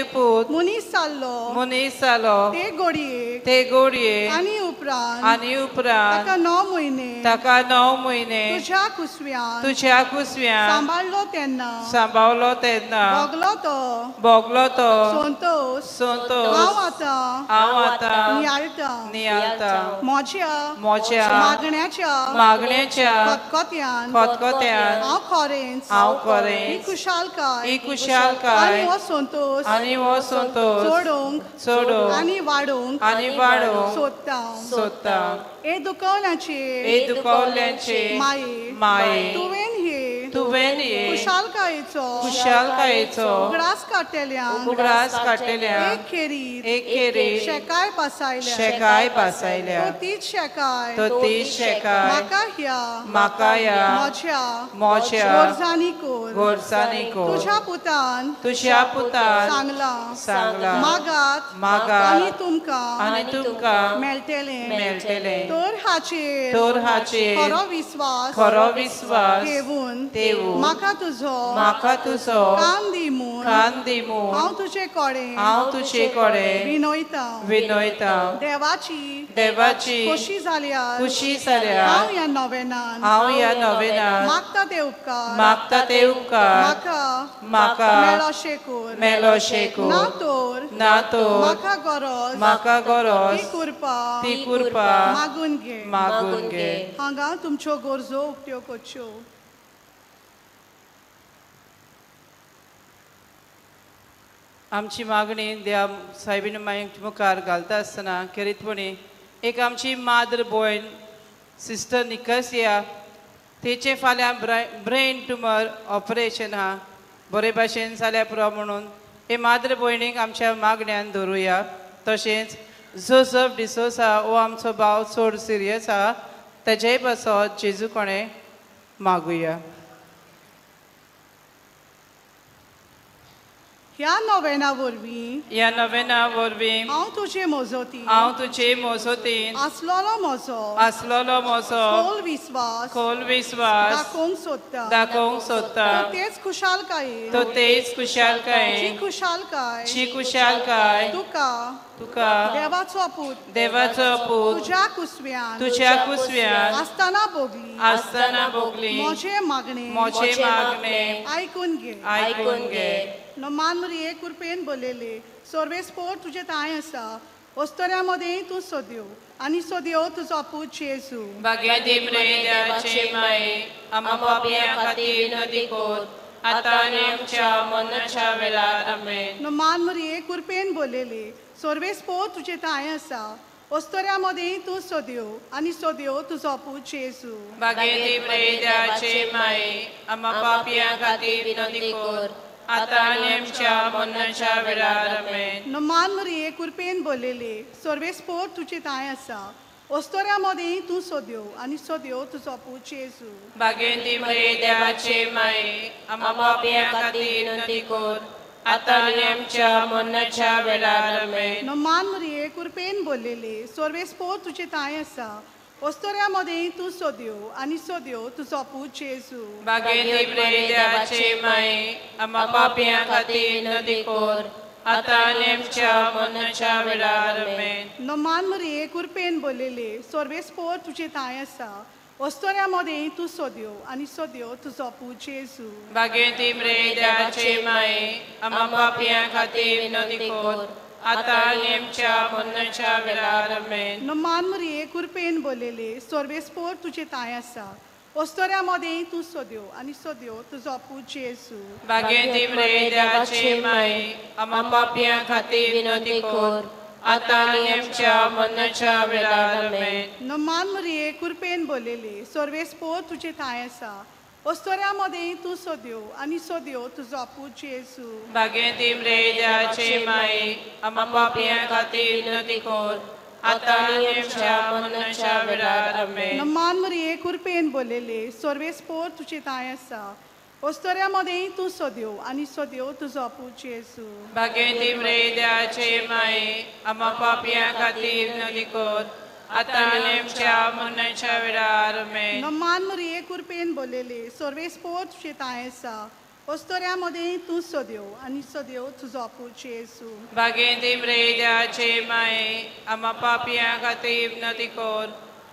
देव पूत मनीस जाल्लो मनीस जालो ते घडयेक ते घडये आनी उपरांत आनी उपरांत ताका 9 म्हयने ताका 9 म्हयने तुज्या कुसव्यान तुज्या कुसव्यान सांबाळलो तेन्ना सांबाळलो तेन्ना भोगलो तो भोगलो तो संतोश संतोश हांव आतां हांव आतां नियाळटा नियाळटा म्हज्या म्हज्या मागण्याच्या मागण्याच्या खतखत्यान खतखत्यान हांव खरेंच हांव ही खरेंच खुशालकाय ही खुशालकाय आनी हो संतोश आनी हो संतोश चडोवंक चडोवंक आनी वाडोवंक आनी वाडोवंक सोदता सोदता. हे दुखवल्याचे हे दुखवल्यांचे माये माये तुवें हे तुवें हे खुशालकायेचो खुशालकायेचो उगडास काडटल्यांक उगडास काडटल्यांक एक खेरीत एक खेरीत शेकाय बसायल्या शेकाय बसायल्या तो तीच शेकाय तो तीच शेकाय म्हाका ह्या म्हाका ह्या म्हज्या म्हज्या गरजांनी कर गरजांनी कर. तुज्या पुतान तुज्या पुतान सांगलां सांगलां मागात मागात आनी तुमकां आनी तुमकां मेळटलें मेळटलें. तर हाचेर तर हाचेर खरो विस्वास खरो विस्वास ठेवून ठेवून म्हाका तुजो म्हाका तुजो कान दी म्हूण कान दी म्हूण हांव तुजे कडेन हांव तुजे कडेन विनयता. विनयता. देवाची देवाची खोशी जाल्यार खुशी जाल्यार हांव ह्या नोवेनान हांव ह्या नोवेनान मागता ते उपकार मागता ते उपकार म्हाका म्हाका मेळोशें कर मेळोशें कर. ना तर ना तर म्हाका गरज म्हाका गरज ती कृपा ती कृपा मागून घे. मागून घे. हांगा तुमच्यो गरजो उक्त्यो करच्यो. आमची मागणी देवा सायबीन माई मुखार घालता आसतना खेरीतपणी एक आमची माद्र भयण सिस्टर निकसिया तेचे फाल्यां ब्रेन ट्युमर ऑपरेशन आहा बरे भाशेन जाल्यार पुरो म्हणून हे माद्र भयणीक आमच्या मागण्यान धरुया. तशेंच जोसफ डिसोसा हो आमचो भाव चड सिरियस आहा तेजेय पासत जेजू कोणें मागुया. ह्या नोवेना वरवीं ह्या नोवेना वरवीं हांव तुजे मोजोती हांव तुजे मोजोतीन आसलोलो म्हजो आसलोलो म्हजो खोल विस्वास खोल विस्वास दाखोवंक सोदता दाखोवंक सोदता. तो तेच खुशालकायेन तो तेच खुशालकायेन जी खुशालकाय जी खुशालकाय तुका तुका देवाचो पूत देवाचो पूत तुज्या कुसव्यान तुज्या कुसव्यान आसतना भोगली आसतना भोगली म्हजें मागणें म्हजें मागणें आयकून घे. आयकून घे. मान मरिये कृपेन बोलयले सर्वेस्पोर तुजें तांय आसा अस्तोऱ्या मदें तूं सोदयो आनी सोदयो तुजो पूत जेजू. भाग्यदीप रे देवाचे माये आम्हा पापयां खातीर विनंती कर आतां आनी आमच्या मरणाच्या वेळार. आमेन. मान मरिये कृपेन बोलयले सर्वेस्पोर तुजें तांय आसा अस्तोऱ्या मदें तूं सोदयो आनी सोदयो तुजो पूत जेजू. भाग्यदीप रे देवाचे माये आम्हा पापयां खातीर विनंती कर आतां आनी आमच्या मरणाच्या वेळार. आमेन. मान मरिये कृपेन बोलयले सर्वेस्पोर तुजें तांय आसा अस्तोऱ्या मदें तूं सोदयो आनी सोदयो तुजो पूत जेजू. भाग्यदीप रे देवाचे माये आम्हा पापयां खातीर विनंती कर आतां आनी आमच्या मरणाच्या वेळार. आमेन. मान मरिये कृपेन बोलयले सर्वेस्पोर तुजें तांय आसा अस्तोऱ्या मदें तूं सोदयो आनी सोदयो तुजो पूत जेजू. भाग्यदीप रे देवाचे माये आम्हा पापयां खातीर विनंती कर आतां आनी आमच्या मरणाच्या वेळार. आमेन. मान मरिये कृपेन बोलयले सर्वेस्पोर तुजें तांय आसा अस्तोऱ्या मदें तूं सोदयो आनी सोदयो तुजो पूत जेजू. भाग्यदीप रे देवाचे माये आम्हा पापयां खातीर विनंती कर आतां आनी आमच्या मरणाच्या वेळार. आमेन. मान मरिये कृपेन बोलयले सर्वेस्पोर तुजें तांय आसा अस्तोऱ्या मदें तूं सोदयो आनी सोदयो तुजो पूत जेजू. भाग्यदीप रे देवाचे माये आम्हा पापयां खातीर विनंती कर आतां आनी आमच्या मरणाच्या वेळार. आमेन. मान मरिये कृपेन बोलयले सर्वेस्पोर तुजें तांय आसा अस्तोऱ्या मदें तूं सोदयो आनी सोदयो तुजो पूत जेजू. भाग्यदीप रे देवाचे माये आम्हा पापयां खातीर विनंती कर आतां आनी आमच्या मरणाच्या वेळार. आमेन. मान मरिये कृपेन बोलयले सर्वेस्पोर तुजें तांय आसा अस्तोऱ्या मदें तूं सोदयो आनी सोदयो तुजो पूत जेजू. भाग्यदीप रे देवाचे माये आम्हा पापयां खातीर विनंती कर आतां आनी आमच्या मरणाच्या वेळार. आमेन. मान मरिये कृपेन बोलयले सर्वेस्पोर तुजें तांय आसा अस्तोऱ्या मदें तूं सोद्यो आनी सोद्यो तुजो पूत जेजू. बागेंत इमरे द्याचे माये आमा पापयां खातीर विनंती कर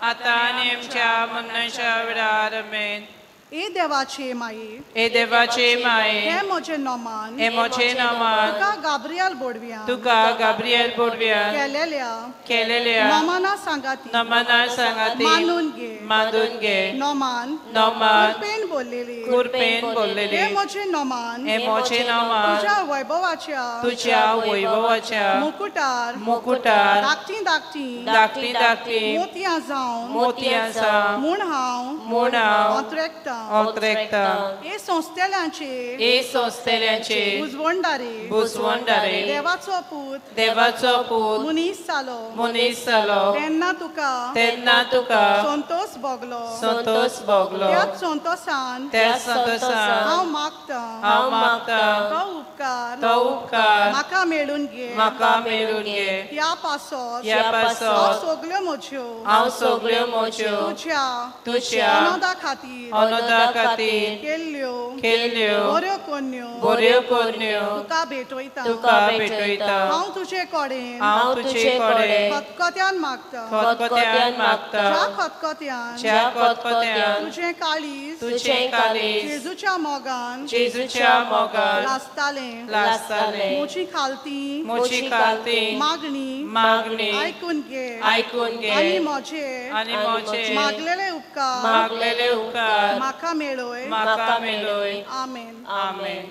आतां आनी आमच्या मरणाच्या वेळार. आमेन. ए देवाचे माये, हे देवाचे माये, हे म्हजें नोमान, हे म्हजें नामान, तुका गाब्रियल बोडव्या तुका गाब्रियल बोडव्यान केलेल्या केलेल्या नोमाना सांगाती नमना सांगाती मानून घे. मानून घे. नोमान नोमान कृपेन बोललेली, कृपेन बोललेली, हे म्हजें नोमान, हे म्हजें नमान, तुज्या वैभवाच्या तुज्या वैभवाच्या मुकुटार मुकुटार धाकटी धाकटी धाकटी धाकटी मोतयां जावन मोतयां जावन म्हूण हांव म्हूण हांव ओतरेकतां. ओतरेकतां. हे संस्थेल्यांचे हे संस्थेल्यांचे बुजवणदारे, बुजवणदारे, देवाचो पूत देवाचो पूत मनीस जालो मनीस जालो तेन्ना तुका तेन्ना तुका संतोष भोगलो. संतोष भोगलो. त्याच संतोषान त्याच संतोषान हांव मागतां, हांव मागतां, तो उपकार तो उपकार म्हाका मेळून घे. म्हाका मेळून घे. ह्या पासत ह्या हांव पासत सगल्यो म्हज्यो हांव सगल्यो म्हज्यो तुज्या तुज्या अनोदा खातीर अनोदा खातीर केल्ल्यो केल्ल्यो बऱ्यो कोन्यो बऱ्यो करण्यो तुका भेटयता. तुका भेटयता. हांव तुजे कडेन हांव तुजे कडेन खतखत्यान मागता, खतखत्यान मागता, ज्या खतखत्यान ज्या खतखत्यान तुजें काळीज तुजें काळीज जेजूच्या मोगान जेजूच्या मोगान लासतालें, लासतालें, म्हजी खालती म्हजी खालती मागणी मागणी आयकून घे आयकून घे आनी म्हजे आनी म्हजे मागलेले उपकार मागलेले उपकार म्हाका मेळय. म्हाका मेळय. आमेन. आमेन.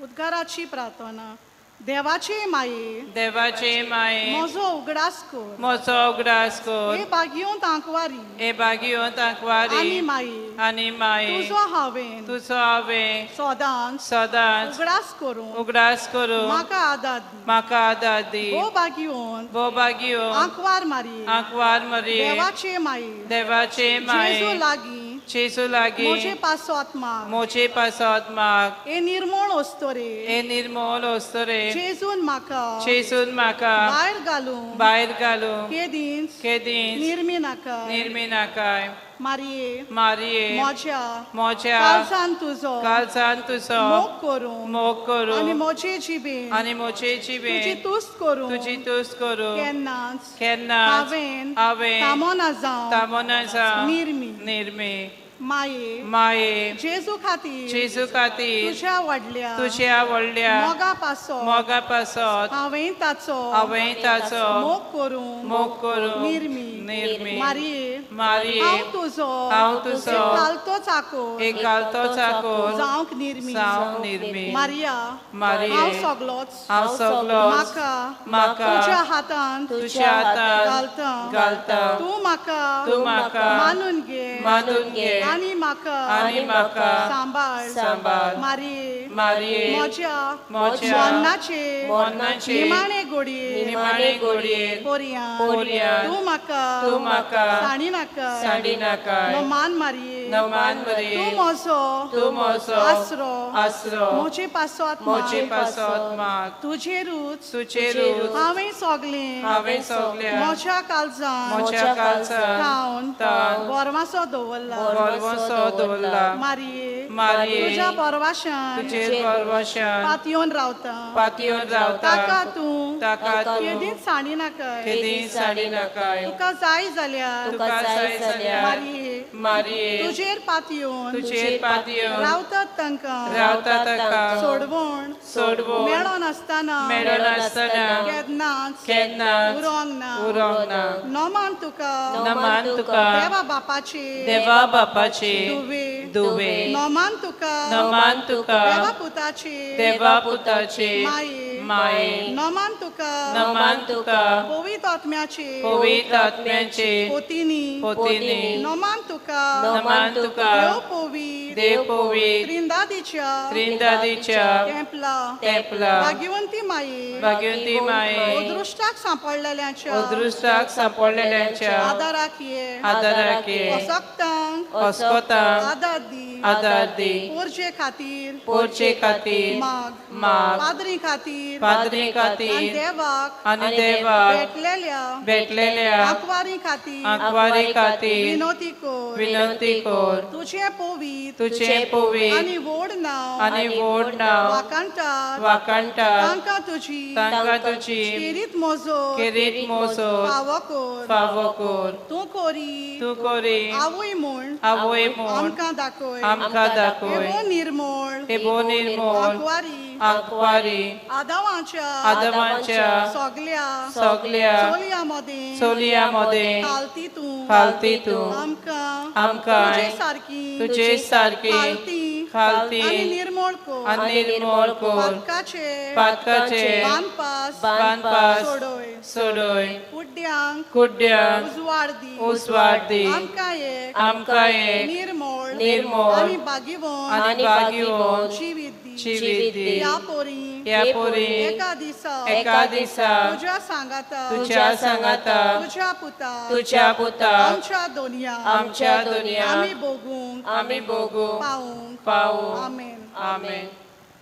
उद्गाराची प्रार्थना. देवाचे माये, देवाचे माये, म्हजो उगडास कर, म्हजो उगडास कर, हे बागयोंत आंकवारी हे बागयोंत आंकवारी आनी माये, आनी माये, तुजो हांवें तुजो हांवें सदांच सदांच उगडास करूं उगडास करूं म्हाका आदार दी. म्हाका आदार दी. हो बागयोंत भो बागयो आंकवार मारी आंकवार मरी देवाचे माये, देवाचे जेजू माये, लागीं जेजू लागीं म्हजे पासत माग, म्हजे पासत माग. हे निर्मोण अस्तोरे, हे निर्मोल अस्तोरे, जेजून म्हाका जेजून म्हाका भायर घालूं भायर घालूं केदींच केदींच निर्मी नाका. निर्मी नाकाय. मारये, मारये, म्हज्या म्हज्या काळजान तुजो काळजान तुजो मोग करूं मोग करूं आनी म्हजे जिबेन आनी म्हजे तुजी जिबेन तुस्त करूं तुजी तुस्त करूं केन्नाच केन्नाच हांवें हांवें थांबोना जावं थांबोना जावं निर्मी. निर्मी. माये, माये, जेजू खातीर जेजू खातीर तुज्या व्हडल्या तुज्या व्हडल्या मोगा पासत मोगा पासत हांवें ताचो हांवें ताचो मोग करूं मोग करूं निर्मी. निर्मी. मारये, मारये, हांव तुजो हांव तुजो एक घालतो चाकोर एक घालतो चाकोर जावंक निर्मी. जावंक निर्मी. मारिया, मारये, हांव सगलोच हांव सगलोच म्हाका म्हाका तुज्या हातांत तुज्या हातांत घालता, घालता. तूं म्हाका तूं म्हाका मानून घे मानून घे आनी म्हाका आनी म्हाका सांबाळ. सांबाळ. मारये, मारये, म्हज्या म्हज्या मरणाचे मरणाचे निमाणे गोडये निमाणे गोडयेन पोरयान पोरयान तूं म्हाका तूं म्हाका सांडी नाका. सांडी नाका. नमान मारये, नमान मारये, तूं म्हजो तूं म्हजो आसरो आसरो म्हजे पासत म्हजे पासत माग. तुजेरूच तुजेरूच हांवें सगलें हांवें सगळ्या म्हज्या काळजान म्हज्या काळजान थावन थावन बोरवासो दवरला. बोरवासो दवरला. मारये, मारये, तुज्या बोरवाशान तुजेर बोरवाशान पातयेवन रावता, पातयेवन रावता, ताका तूं ताका तूं केदींच सांडी नाका. केदींच सांडी नाका. तुका जाय जाल्यार तुका जाय जाल्यार मारये, मारये, तुजेर पातयेवन तुजेर पातयेवन रावतात तांकां रावता तांकां सोडवण सोडवण मेळनासतना मेळनासतना केन्नाच केन्नाच उरोंक ना. उरोंक ना. नमान तुका नमान तुका देवा बापाचे देवा बापाचे दुवे दुवे नमान तुका नमान तुका देवा पुताचे देवा पुताचे माये माये नमान तुका नमान तुका पवित्र आत्म्याचे पवित्र आत्म्याचे पोतीनी पोतीनी नमान तुका नमान तुका देव पवित्र देव पवित्र त्रिंदादीच्या त्रिंदादीच्या तेंपला तेंपला भाग्यवंती माये भाग्यवंती माये अदृश्टाक सांपडलेल्यांच्या अदृश्टाक सांपडलेल्यांच्या आदाराक ये आदाराक ये असक्तांक अस्कोतांक आदार दी आदार दी पोरचे खातीर पोरचे खातीर माग माग पाद्री खातीर पाद्री आनी खातीर देवाक आनी देवाक भेटलेल्या भेटलेल्या आंकवारी खातीर आंकवारी खातीर विनोती कर विनंती कर तुझे पवित्र तुझे पवित्र आनी व्हड नांव आनी व्हड नांव वाखाणटात वाखाणटात तांकां तुजी तांकां तुजी खेरीत मोजो खेरीत मोजो फावो कर फावो कर तूं कोरी तूं कोरी आवय म्हूण आवय म्हूण आमकां दाखय आमकां दाखय हे भो निर्मोळ हे भो निर्मोळ आंकवारी आंकवारी आदावांच्या आदमांच्या सगल्या सगल्या चलयां मदें चलयां मदें खालती तूं खालती तूं आमकां आमकां तुजे सारकी तुजे सारकी खालती खालती आनी निर्मोळ कर आनी निर्मोळ कर पातकाचे पातकाचे बांदपास बांदपास सोडय सोडय कुड्ड्यांक कुड्ड्यांक उजवाड दी उजवाड दी आमकां एक आमकां एक निर्मोळ निर्मोळ आनी भाग्यवंत आनी भाग्यवंत जिवीत दी जिवीत दी ह्या पोरी ह्या पोरी एका दिसा एका दिसा तुज्या सांगाता तुज्या सांगाता तुज्या पुता तुज्या पुता आमच्या दोनया आमच्या दोनया आमी भोगूंक आमी भोगूंक पावूंक पावूंक आमेन आमेन.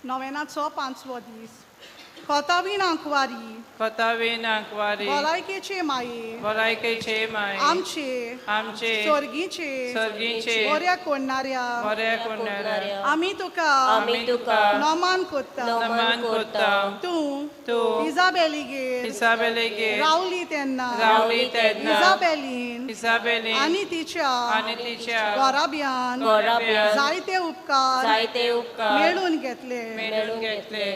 नोवेनाचो पांचवो दीस खोतावीन आंकवारी खोतावीन आंकवारी भलायकेचे माये भलायकेचे माये आमचे आमचे स्वर्गीचे स्वर्गीचे बऱ्या कोणणाऱ्या बऱ्या कोणणाऱ्या आमी तुका आमी तुका नमान करता नमान करता तूं तूं इजाबेलीगेर इसाबेलीगेर रावली तेन्ना रावली तेन्ना इजाबेलीन इसाबेलीन आनी तिच्या आनी तिच्या घराब्यान घराब्यान जायते उपकार जायते उपकार मेळून घेतले मेळून घेतले.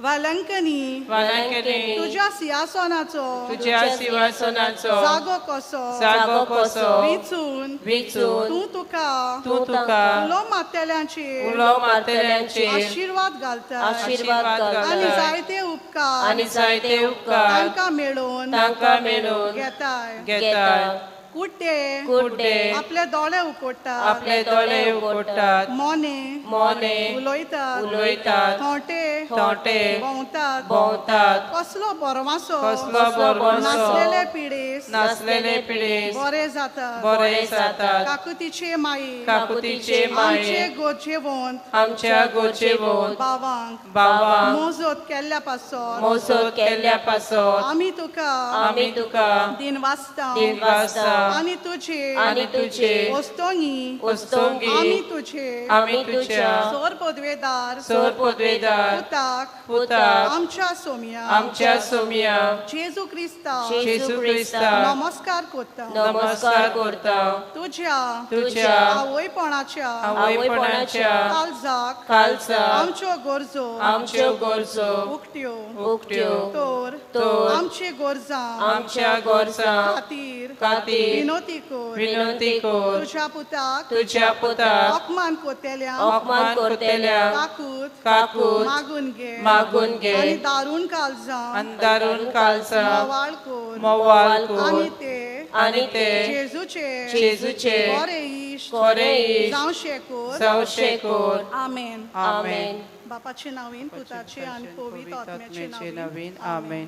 वालंकनी वालंकनी तुज्या सिंहासनाचो तुज्या सिंहासनाचो जागो कसो जागो कसो विचून विचून तूं तुका तूं तुका उलो मारतल्यांचेर उलो मारतल्यांचेर आशिर्वाद घालता आशिर्वाद आनी घालता जायते उपकार आनी जायते उपकार तांकां मेळोवन तांकां मेळोवन घेताय. घेताय. कुड्डे कुड्डे आपले दोळे उकोडटात आपले दोळे उगडटात मोने मोने उलयतात उलयतात थोंटे थोंटे भोंवतात भोंवतात कसलो बरवासो कसलो बरवासो नासलेले पिडेस नासलेले पिडेस बरे जातात बरे जातात. काकुतीचे माये काकुतीचे आमचे माये गोजेवंत आमच्या गोजेवंत बावांक बावांक मोजोत केल्ल्या पासत मोजोत केल्ल्या पासत आमी तुका आमी तुका दिन वाचता दिन वाचता आनी तुझे आनी तुझे वस्तोंगी वस्तोंगी आमी तुझे आमी तुझ्या सोर पदवेदार सोर पदवेदार पुताक पुताक आमच्या सोम्या आमच्या सोम्या जेजू क्रिस्ता जेजू क्रिस्ता नमस्कार करता नमस्कार करता. तुझ्या तुझ्या आवयपणाच्या आवयपणाच्या काळजाक काळजाक आमच्यो गरजो आमच्यो गरजो उक्त्यो उक्त्यो तर तर आमची गरजां आमच्या गरजां खातीर खातीर विनोती कर विनंती कर. तुझ्या पुताक तुझ्या पुताक अपमान करतल्या अपमान करतल्या काकूत काकूत मागून घे मागून घे आनी दारून काळजां आनी दारून काळजां मोवाळ कर मोवाळ कर आनी ते आनी ते जेजूचे जेजूचे बरे इश्ट बरे इश्ट जावशे कर जावशे कर. आमेन. आमेन. बापाचे नावीन पुताचे आनी पवित्र आत्म्याचे आत्म्याचे नावीन नवीन आमेन.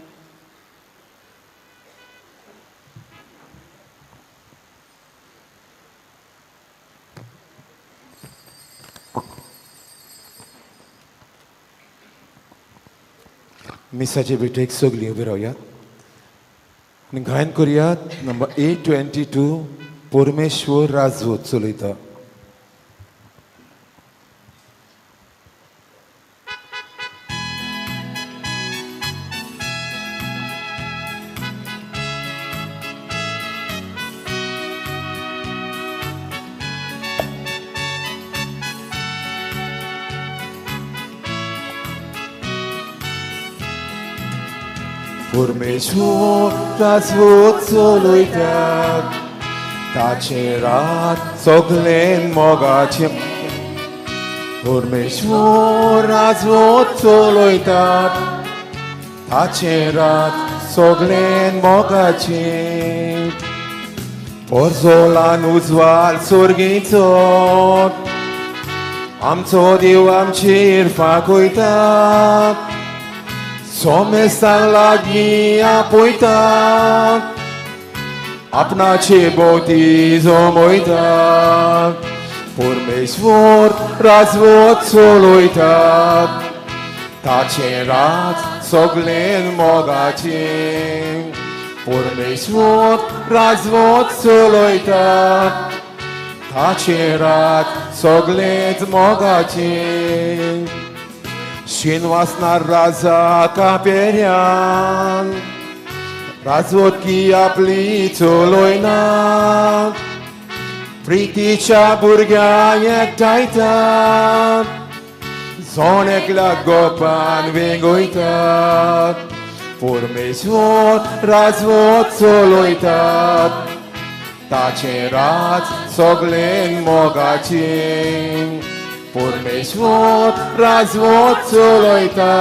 मिसाचे भेटेक सगळीं उबी रावयात आनी गायन करुयात नंबर 822 परमेश्वर राजवत चलयता. परमेश्वर राजवत चलयता ताचे रात सगळें मोगाचें. परमेश्वर राजवत चलयता ताचे रात सगळें मोगाचें. परजोलान उजवाल सुर्गीचो आमचो देव आमचेर फांकयता. सोमेस्तां लागीं आपयता आपणाचे भोंवती जमयता परमेश्वर राजवत चलयता ताचें राज सगळें मोगाचें परमेश्वर राजवत चलयता ताचें राज सगळेंच मोगाचें शिनवासनार राजा कापेऱ्यान राजवटकी आपली चलयना प्रितीच्या भुरग्यांक एकठांयता जण एकल्या गोपान वेंगयता परमेश्वर राजवत चलयता ताचें राज सगळें मोगाचें परमेश्वर राजवत चलयता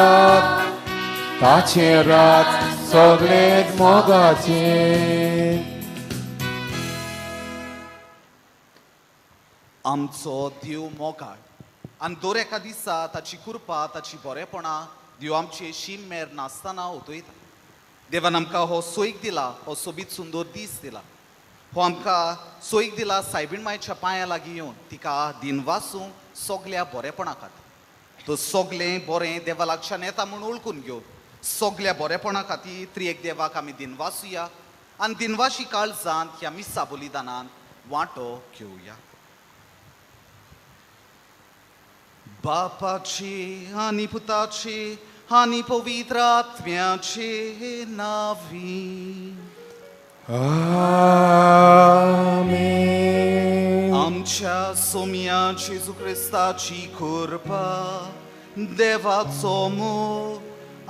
ताचें राज सगळें मोगाचें. आमचो देव मोगाळ आनी दर एका दिसा ताची कृपा ताची बरेपणां देव आमचे शीम मेर नासतना उतयता. देवान आमकां हो सोयीक दिला, हो सोबीत सुंदर दीस दिला, हो आमकां सोयीक दिला सायबीण मायच्या पांया लागीं येवन तिका दिनवासूंक सगल्या बरेपणा खातीर. तो सगलें बरें देवा लागच्यान येता म्हूण वळखून घेवन सगल्या बरेपणा खातीर त्रिएक देवाक आमी दिनवासुया आनी दिनवाशी काळजांत ह्या मिसा बलिदानान वांटो घेवया. बापाची आनी पुताची आनी पवित्र आत्म्याचे नांवी आमेन. आमच्या सोम्या जेजू क्रिस्ताची कृपा, देवाचो मोग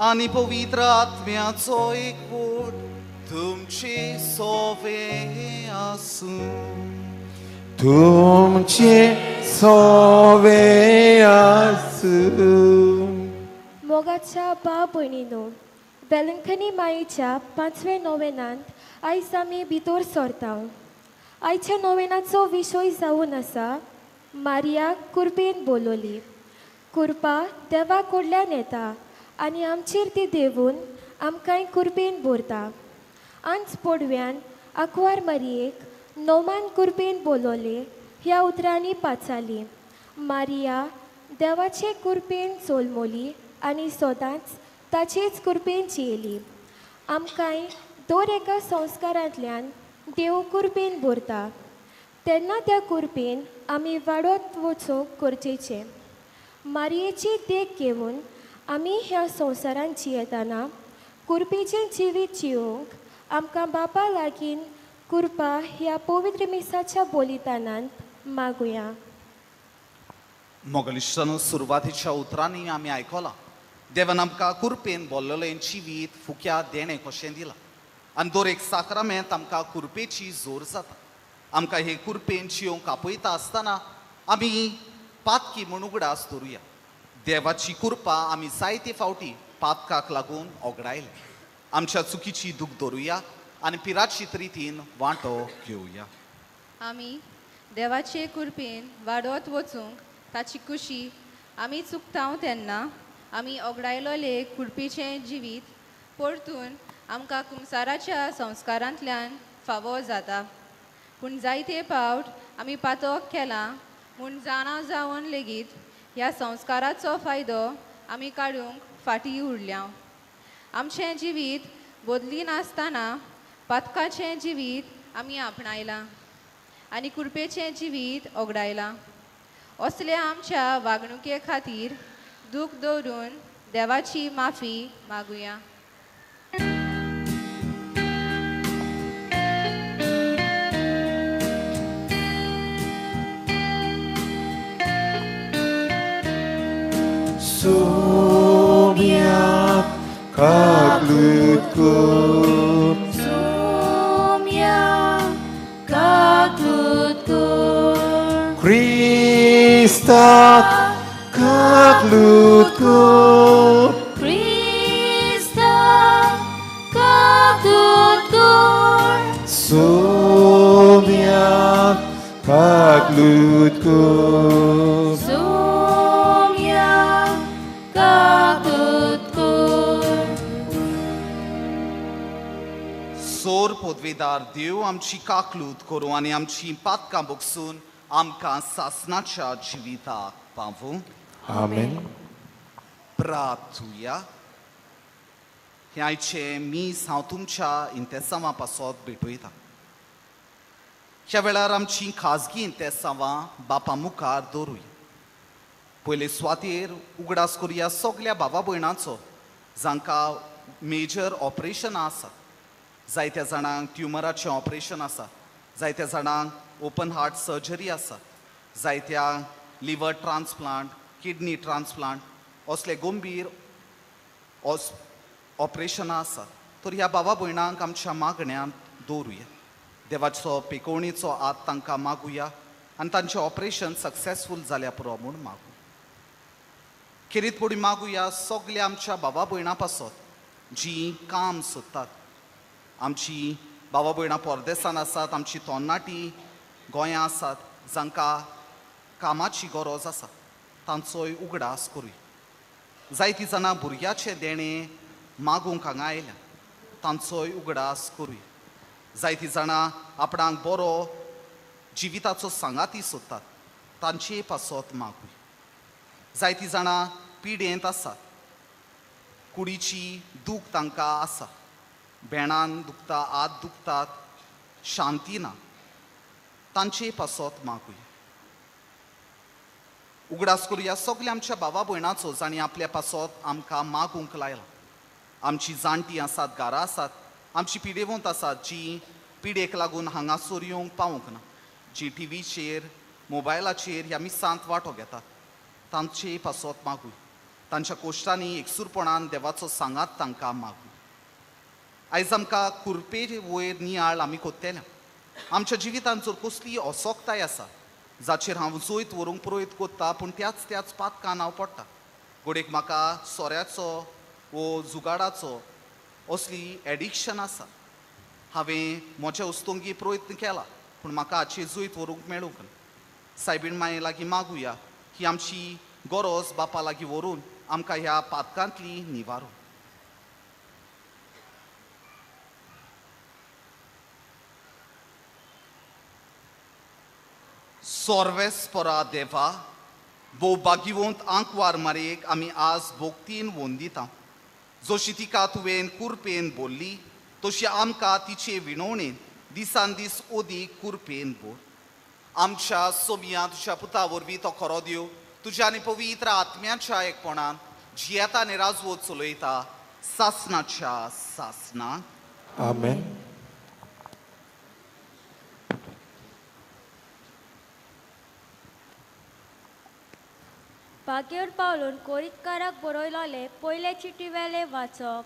आनी पवित्र आत्म्याचो एकवट तुमचे सोवे आसूं. तुमचे सोवे आसूं. मोगाच्या भाव भयणीनो, वेलंकनी माईच्या 5वे नोवेनांत आयज आमी भितर सरता. आयच्या नोवेनाचो विशय जावन आसा मारिया कुरपेन बोलवली. कुरपा देवा कडल्यान येता आनी आमचेर ती देवून आमकांय कुरपेन भरता. आंच पडव्यान आंकवार मारयेक नोमान कुरपेन बोलवले ह्या उतरांनी पाचाली. मारिया देवाचे कुरपेन चोलमोली आनी सदांच ताचेच कुरपेन जियेली. आमकांय दर एका संस्कारांतल्यान देव कुरपेन भरता तेन्ना त्या कुरपेन आमी वाडत वचूंक गरजेचें. मारयेची देख घेवन आमी ह्या संवसारांत जियेतना कुरपेचें जिवीत जियोवंक आमकां बापा लागीं कुरपा ह्या पवित्र मिसाच्या बलिदानांत मागुया. मोगलिश्टानो, सुरवातीच्या उतरांनी आमी आयकलां देवान आमकां कुरपेन बोल्ललें जिवीत फुक्या देणें कशें दिलां आनी दर एक साक्रामेंत आमकां कुरपेची जोर जाता. आमकां हे कुरपेन जियोवंक आपयता आसतना आमी पातकी म्हूण उगडास दवरुया. देवाची कृपा आमी जायते फावटी पातकाक लागून ओगडायले. आमच्या चुकीची दूख दवरुया आनी पिराचीत रितीन वांटो घेवया. आमी देवाचे कुरपेन वाडत वचूंक ताची कुशी आमी चुकता तेन्ना आमी ओगडायलोले कुरपेचें जिवीत परतून आमकां कुमसाराच्या संस्कारांतल्यान फावो जाता. पूण जायते पावट आमी पातक केलां म्हूण जाणा जावन लेगीत ह्या संस्काराचो फायदो आमी काडूंक फाटीं उरल्या. आमचें जिवीत बदली नासतना पातकाचें जिवीत आमी आपणायलां आनी कुरपेचें जिवीत ओगडायलां. असल्या आमच्या वागणुके खातीर दूख दवरून देवाची माफी मागुया. सोम्याक काकलूत कर, सोम्याक काकलूत कर, क्रिस्ताक काकलूत कर, क्रिस्ताक काकलूत कर, सोम्याक काकलूत कर, सोम्याक काकलूत कर. सोर पोदवेदार देव आमची काकलूत करूं आनी आमची पातकां बगसून आमकां सासनाच्या जिविताक पावूं. आमेन. प्रार्थुया. हें आयचें मीस हांव तुमच्या इंतेसांवां पासत भेटयता. ह्या वेळार आमची खाजगी इंतेसांवां बापा मुखार दवरुया. पयले सुवातेर उगडास करुया सगल्या भावा भयणांचो जांकां मेजर ऑपरेशनां आसात. जायत्या जाणांक ट्युमराचें ऑपरेशन आसा, जायत्या जाणांक ओपन हार्ट सर्जरी आसा, जायत्या लिवर ट्रान्सप्लांट, किडनी ट्रान्सप्लांट असले गंभीर ऑपरेशनां आसात. तर ह्या भावा भयणांक आमच्या मागण्यांत दवरुया. देवाचो पेकोवणेचो हात तांकां मागुया आनी तांचें ऑपरेशन सक्सेसफूल जाल्या पुरो म्हूण मागू. खेरीत पडी मागुया सगल्या आमच्या भावा भयणां पासत जीं काम सोदतात. आमची भावा भयणां परदेसान आसात, आमची तरणाटी गोंयां आसात जांकां कामाची गरज आसा, तांचोय उगडास करुया. जायतीं जाणां भुरग्याचें देणें मागूंक हांगा आयल्या, तांचोय उगडास करुया. जायतीं जाणां आपणाक बरो जिविताचो सांगाती सोदतात, तांचेय पासत मागुया. जायतीं जाणां पिडेंत आसात, कुडीची दूख तांकां आसा, भेणान दुखता, हात दुखतात, शांती ना, तांचेय पासत मागुया. उगडास करुया सगल्या आमच्या भावा भयणाचो जांणी आपल्या पासत आमकां मागूंक लायला. आमची जाणटी आसात, घरां आसात, आमची पिडेवंत आसात जी पिडेक लागून हांगासर येवंक पावूंक ना, जी टिवीचेर मोबायलाचेर ह्या मिसांत वांटो घेतात, तांचे पासत मागूया. तांच्या कोश्टांनी एकसूरपणान देवाचो सांगात तांकां मागूया. आयज आमकां कुरपे वयर नियाळ आमी कोत्तेल्या. आमच्या जिवितांत जर कसली असोक्ताय आसा जाचेर हांव जैत व्हरूंक प्रयत्न कोत्ता पूण त्याच त्याच पातकान हांव पडटा, घडयेक म्हाका सोऱ्याचो वो जुगाडाचो असली एडिक्शन आसा, हांवें म्हज्या वस्तुंगी प्रयत्न केला पूण म्हाका हाचेर जैत व्हरूंक मेळूंक ना. सायबीण माये लागीं मागुया ही आमची गरज बापा लागीं व्हरून आमकां ह्या पातकांतली निवारूं. सोर्वेस्परा देवा, भोव भाग्यवंत आंकवार मारयेक आमी आज भोक्तीन वंदिता. जशी तिका तुवें कुरपेन बोल्ली तशी आमकां तिचे विणवणेन दिसान दीस ओदीक कुरपेन बोर. आमच्या सोमिया तुज्या पुता वरवीं तो खरो देव तुज्या आनी पवित्र आत्म्याच्या एकपणान जियेता आनी राजवत चलयता सासनाच्या सासना. आमेन. भाग्यर पावलून कोरितकाराक बरयलोले पयले चिटी वेले वाचप.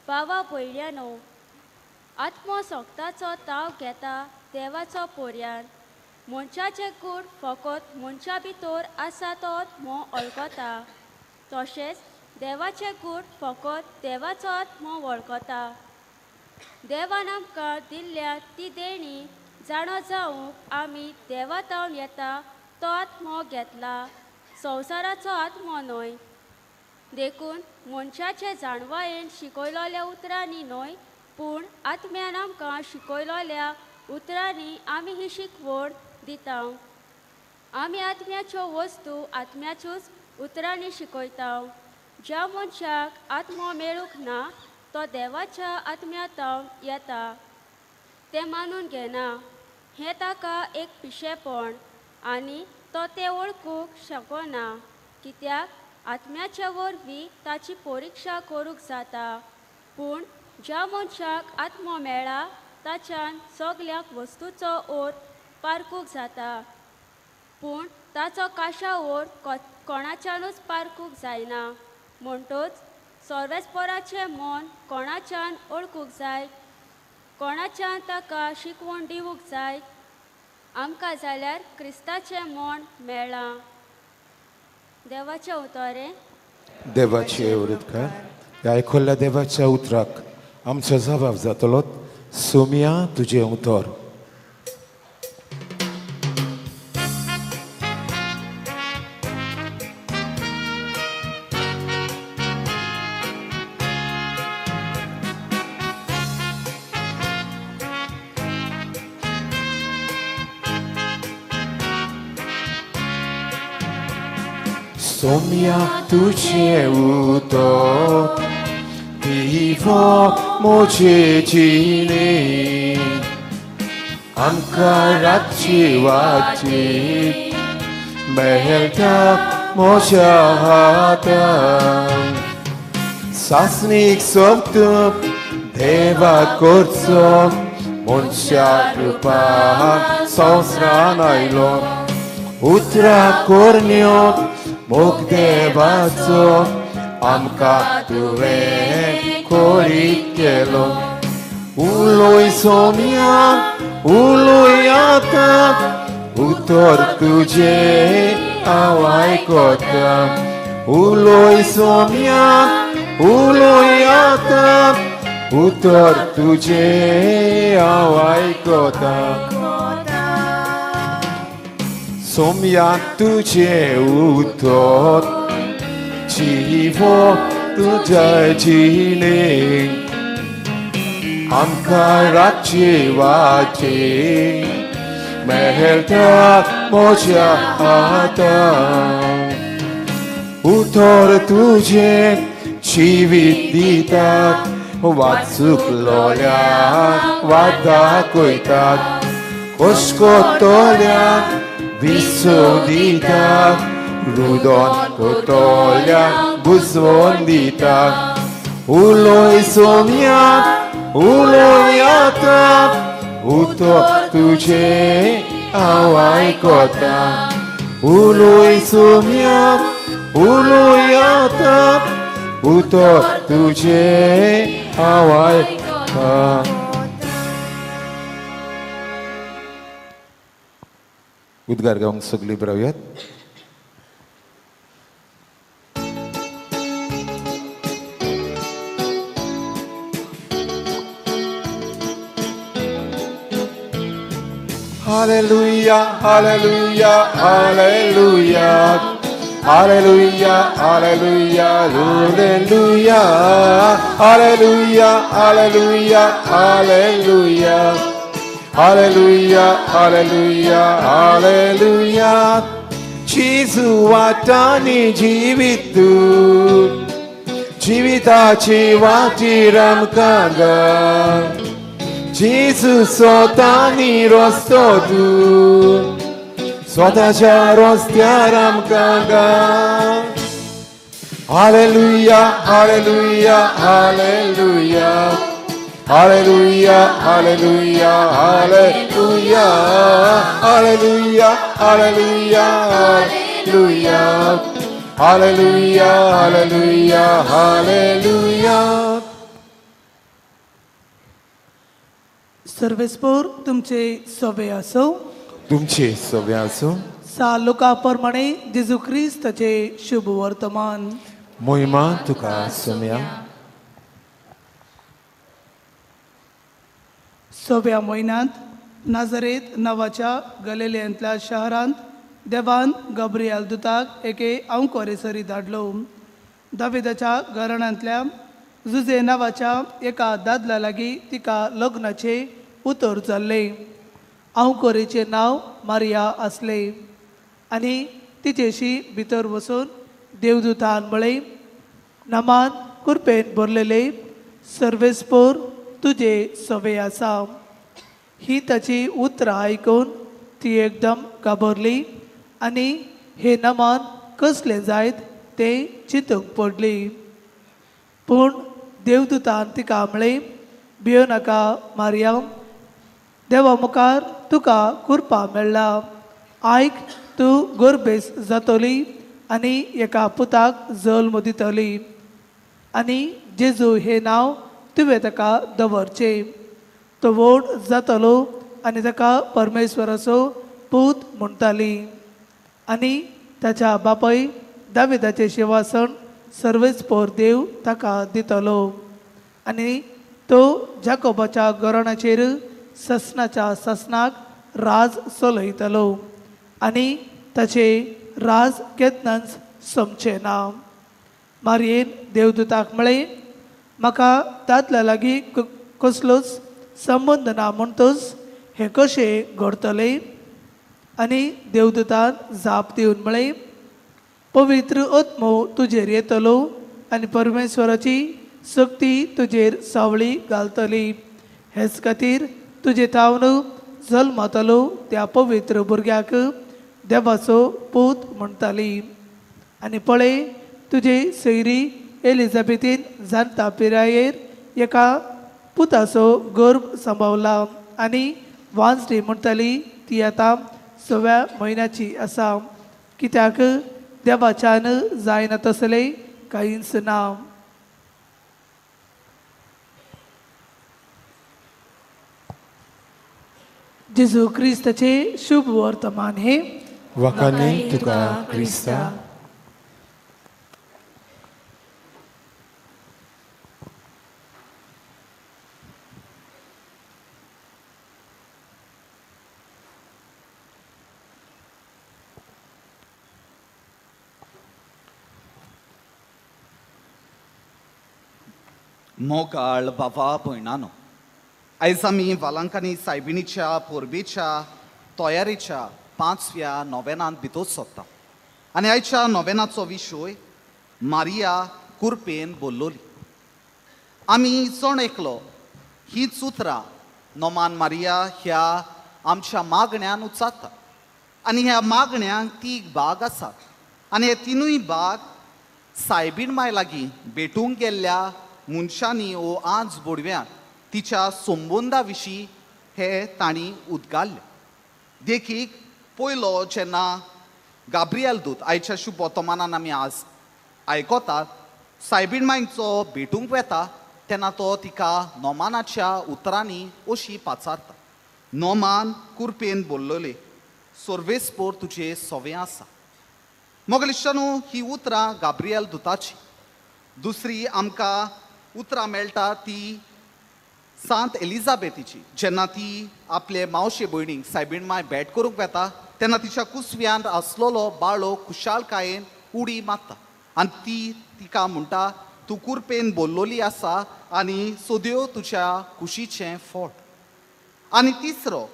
बाबा भयऱ्यानो, आत्मो सोगताचो ताव घेता देवाचो पोरयान. मनशाचें कूड फकत मनशा भितर आसा तो आत्मो वळखता, तशेंच देवाचें कूड फकत देवाचो आत्मो वळखता. देवान आमकां दिल्ल्या ती देणी जाणो जावंक आमी देवा तावन येता तो आत्मो घेतला, संवसाराचो आत्मो न्हय. देखून मनशाचे जाणवायेन शिकयलोल्या उतरांनी न्हय पूण आत्म्यान आमकां शिकयलोल्या उतरांनी आमी ही शिकवण दिता. आमी आत्म्याच्यो वस्तू आत्म्याच्योच उतरांनी शिकयता. ज्या मनशाक आत्मो मेळूंक ना तो देवाच्या आत्म्या तावन येता तें मानून घेना, हें ताका एक पिशेपण आनी तो तें वळखूंक शकना, कित्याक आत्म्याच्या वरवीं ताची परिक्षा करूंक जाता. पूण ज्या मनशाक आत्मो मेळ्ळा ताच्यान सगल्याक वस्तूचो ओर पारखूंक जाता, पूण ताचो काशा ओर कोणाच्यानूच पारखूंक जायना. म्हणटच सर्वेस्पराचें मन कोणाच्यान वळखूंक जाय, कोणाच्यान ताका शिकवण दिवंक जाय. आमकां जाल्यार क्रिस्ताचें मन मेळ्ळां. देवाचें उतरें. देवाचे उरकार ह्या आयकल्ल्या देवाच्या उतराक आमचो जबाब जातलो. सोमिया तुजें उतर. सोम्या तुझे उतर दिवो म्हजे जिणे आमकां रातची वाचीत मेळटा म्हज्या हातान सासणीक सोबत देवा करचो मनशा रुपान संवसारान आयलो उतरां करण्यो मोग देवाचो आमकां तुवें कोरीत केलो उलोय सोम्या उलोय आतां उतर तुजें हांव आयकता उलोय सोम्या उलोय आतां उतर तुजें हांव आयकता सोम्या तुजें उतर जिवो तुज्या जिणे आमकां रातची वाचे मेळटा म्हज्या हातान उतर तुजें जिवीत दितात वाचुकलोल्याक वाट दाखयतात कोसकोतल्याक विसव दितात रुदोन कोतोल्याक बुजवोन दितात उलोय सोम्या उलोय आतां उतर तुजें हांव आयकता उलोय सोम्या उलोय आतां उतर तुजें हांव आयकता. उद्गार गावंक सगळीं रावयात. Hallelujah, hallelujah, hallelujah. Hallelujah, hallelujah, hallelujah. Hallelujah, hallelujah, hallelujah. Hallelujah, hallelujah, hallelujah. Jesu वाटांनी जिवीत तूं जिविताची वाटीर आमकां घाल जेजू स्वतानी रस्तो तूं स्वताच्या रस्त्यार आमकां घाल. Hallelujah, hallelujah, hallelujah. Hallelujah, hallelujah, hallelujah. Hallelujah, hallelujah, hallelujah. Hallelujah, hallelujah, hallelujah. सर्वेस्पोर तुमचे सवे आसो तुमचे सवे आसो. सा लोका प्रमाणे जेजू क्रिस्ताचे शुभ वर्तमान. मोहिमा तुका सोम्या. सव्या म्हयन्यांत नाझरेत नांवाच्या गलिलेंतल्या शहरांत देवान गब्रियाल दुताक एके आंवकोरेसरी धाडलो. दाविदाच्या घराण्यांतल्या जुजे नांवाच्या एका दादल्या लागीं तिका लग्नाचें उतर जाल्लें. आंवकोरेचें नांव मारिया आसलें आनी तिचेशी भितर वचून देवदूतान म्हळें, नामान कुरपेन भरलेले सर्वेस्पोर तुजे सवे आसा. ही ताची उतरां आयकून ती एकदम घाबरली आनी हे नमान कसलें जायत तें चिंतूंक पडली. पूण देवदूतान तिका म्हळें, भियो नाका मारिया, देवा मुखार तुका कुरपा मेळ्ळा. आयक, तूं गोरबेस जातली आनी एका पुताक जल्म दितली आनी जेजू हें नांव तुवें ताका दवरचें. तो व्हड जातलो आनी ताका परमेश्वराचो पूत म्हणटाली आनी ताच्या बापय दाविदाचें शिंवासन सर्वेस्पोर देव ताका दितलो आनी तो जाकोबाच्या घराण्याचेर ससनाच्या ससनाक राज चलयतलो आनी ताचे राज केन्नाच सोंपचें ना. मारयेन देवदूताक म्हळें, म्हाका दादल्या लागीं कसलोच संबंद ना म्हणटच हें कशें घडतलें? आनी देवदूतान जाप दिवन म्हळें, पवित्र आत्मो तुजेर येतलो आनी परमेश्वराची शक्ती तुजेर सावळी घालतली. हेच खातीर तुजे थावन जल्मतलो त्या पवित्र भुरग्याक देवाचो पूत म्हणटाली. आनी पळय, तुजे सैरी एलिझाबेथीन जाणता पिरायेर एका पुताचो गर्भ सांबावला आनी वांजडी म्हणटाली ती आतां 6व्या म्हयन्याची आसा, कित्याक देवाच्यान जायना तसलें कांयच ना. जेजू क्रिस्ताचे शुभ वर्तमान हे. वाखाणी तुका क्रिस्ता. मोगाळ बाबा भयणानो, आयज आमी वालांकानी सायबिणीच्या परबेच्या तयारेच्या 5व्या नोवेनांत भितर सोदता आनी आयच्या नोवेनाचो विशय मारिया कुरपेन बोल्लोली. आमी जण एकलो हीच उतरां नोमान मारिया ह्या आमच्या मागण्यान उच्चारता आनी ह्या मागण्यांक 3 भाग आसात आनी हे 3 भाग सायबीण माय लागीं भेटूंक गेल्ल्या मनशांनी ओ आज बोडव्यान तिच्या संबंदा विशीं हे तांणी उदगारले. देखीक पयलो जेन्ना गाब्रियल दूत आयच्या शुभ वर्तमानान आमी आज आयकतात सायबीण मांयचो भेटूंक वेता तेन्ना तो तिका नोमानाच्या उतरांनी अशी पाचारता, नोमान कुरपेन बोल्लोले सर्वेस्पोर तुजे सवें आसा. मोगलिश्टानू ही उतरां गाब्रियल दुताची. दुसरी आमकां उतरां मेळटा ती सांत एलिझाबेथीची, जेन्ना ती आपले मावशे भयणीक सायबीण माय भेट करूंक वेता तेन्ना तिच्या कुसव्यांत आसलेलो बाळो खुशालकायेन उडी मारता आनी ती तिका म्हणटा, तूं कुरपेन बोल्लोली आसा आनी सद्यो तुज्या कुशीचें फोट. आनी तिसरो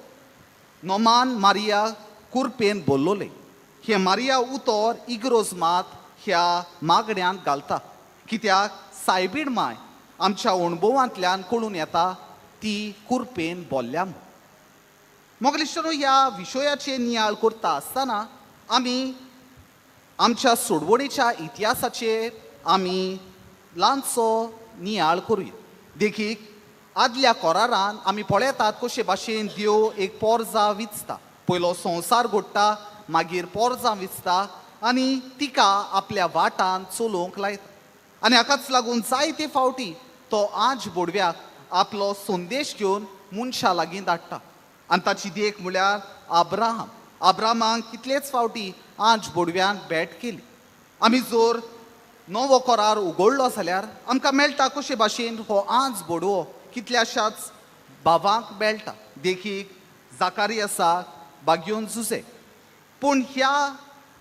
नोमान मारिया कुरपेन बोल्लोले हें मारिया उतर इग्रोज मात ह्या मागण्यांत घालता, कित्याक सायबीण माय आमच्या अणभवांतल्यान कळून येता ती कुरपेन बोल्ल्या. मोगलिश्टानो, ह्या विशयाचेर नियाळ करता आसतना आमी आमच्या सोडवणीच्या इतिहासाचेर आमी ल्हानसो नियाळ करुया. देखीक आदल्या कोरारान आमी पळयतात कशे भाशेन देव एक पोरजा विचता, पयलो संवसार घडटा, मागीर पोरजां विचता आनी तिका आपल्या वाटान चलोवंक लायता आनी हाकाच लागून जायते फावटी तो आज बोडव्याक आपलो संदेश घेवन मनशा लागीं धाडटा आनी ताची देख म्हळ्यार आब्राहाम. आब्राहामाक कितलेच फावटी आज बोडव्यान भेट केली. आमी जर नवो करार उगडलो जाल्यार आमकां मेळटा कशे भाशेन हो आज बोडवो कितल्याशाच भावांक मेळटा, देखीक जाकारियसाक, बाग्योन जुजे. पूण ह्या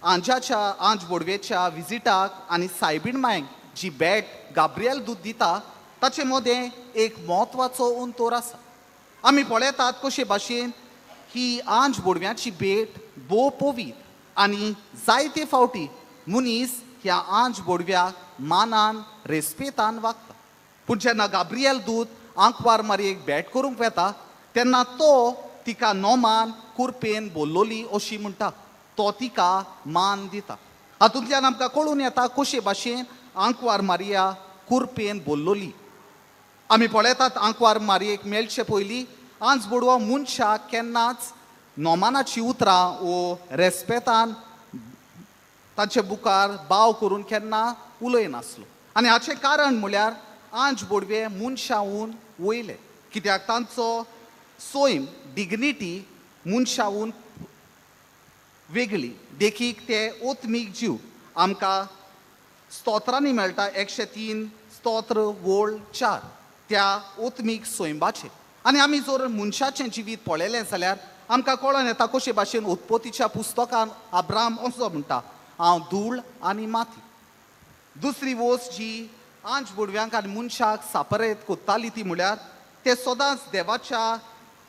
आंजाच्या आंज बोडवेच्या विजिटाक आनी सायबीण मायक जी भेट गाब्रियल दूत दिता ताचे मदें एक म्हत्वाचो अंतर आसा. आमी पळयतात कशे भाशेन ही आंज बोडव्याची भेट भोव पवीत आनी जायते फावटी मनीस ह्या आंज बोडव्याक मानान रेस्पेतान वागता. पूण जेन्ना गाब्रियल दूत आंकवार मारयेक भेट करूंक वेता तेन्ना तो तिका नोमान कुरपेन बोल्लोली अशी म्हणटा, तो तिका मान दिता. हातूंतल्यान आमकां कळून येता कशे भाशेन आंकवार मारिया कुरपेन बोल्लोली. आमी पळयतात आंकवार मारयेक मेळचे पयलीं आंज बोडवो मनशाक केन्नाच नोमानाची उतरां वो रेस्पेतान ताचे बुकार बाव करून केन्ना उलयनासलो आनी हाचें कारण म्हळ्यार आंज बोडवे मनशाहून वयले, कित्याक तांचो सोयम डिग्निटी मनशाहून वेगळी. देखीक ते ओत्मीक जीव आमकां स्तोत्रांनी मेळटा 103 स्तोत्र वोळ 4 त्या ओत्मीक सोयंबाचेर. आनी आमी जर मनशाचें जिवीत पळयलें जाल्यार आमकां कळोन येता कशे भाशेन उत्पत्तीच्या पुस्तकान आब्राम असो म्हणटा, हांव धूळ आनी माती. दुसरी वस्त जी आंज बोडव्यांक आनी मनशाक सापरेत कोत्ताली ती म्हळ्यार ते सदांच देवाच्या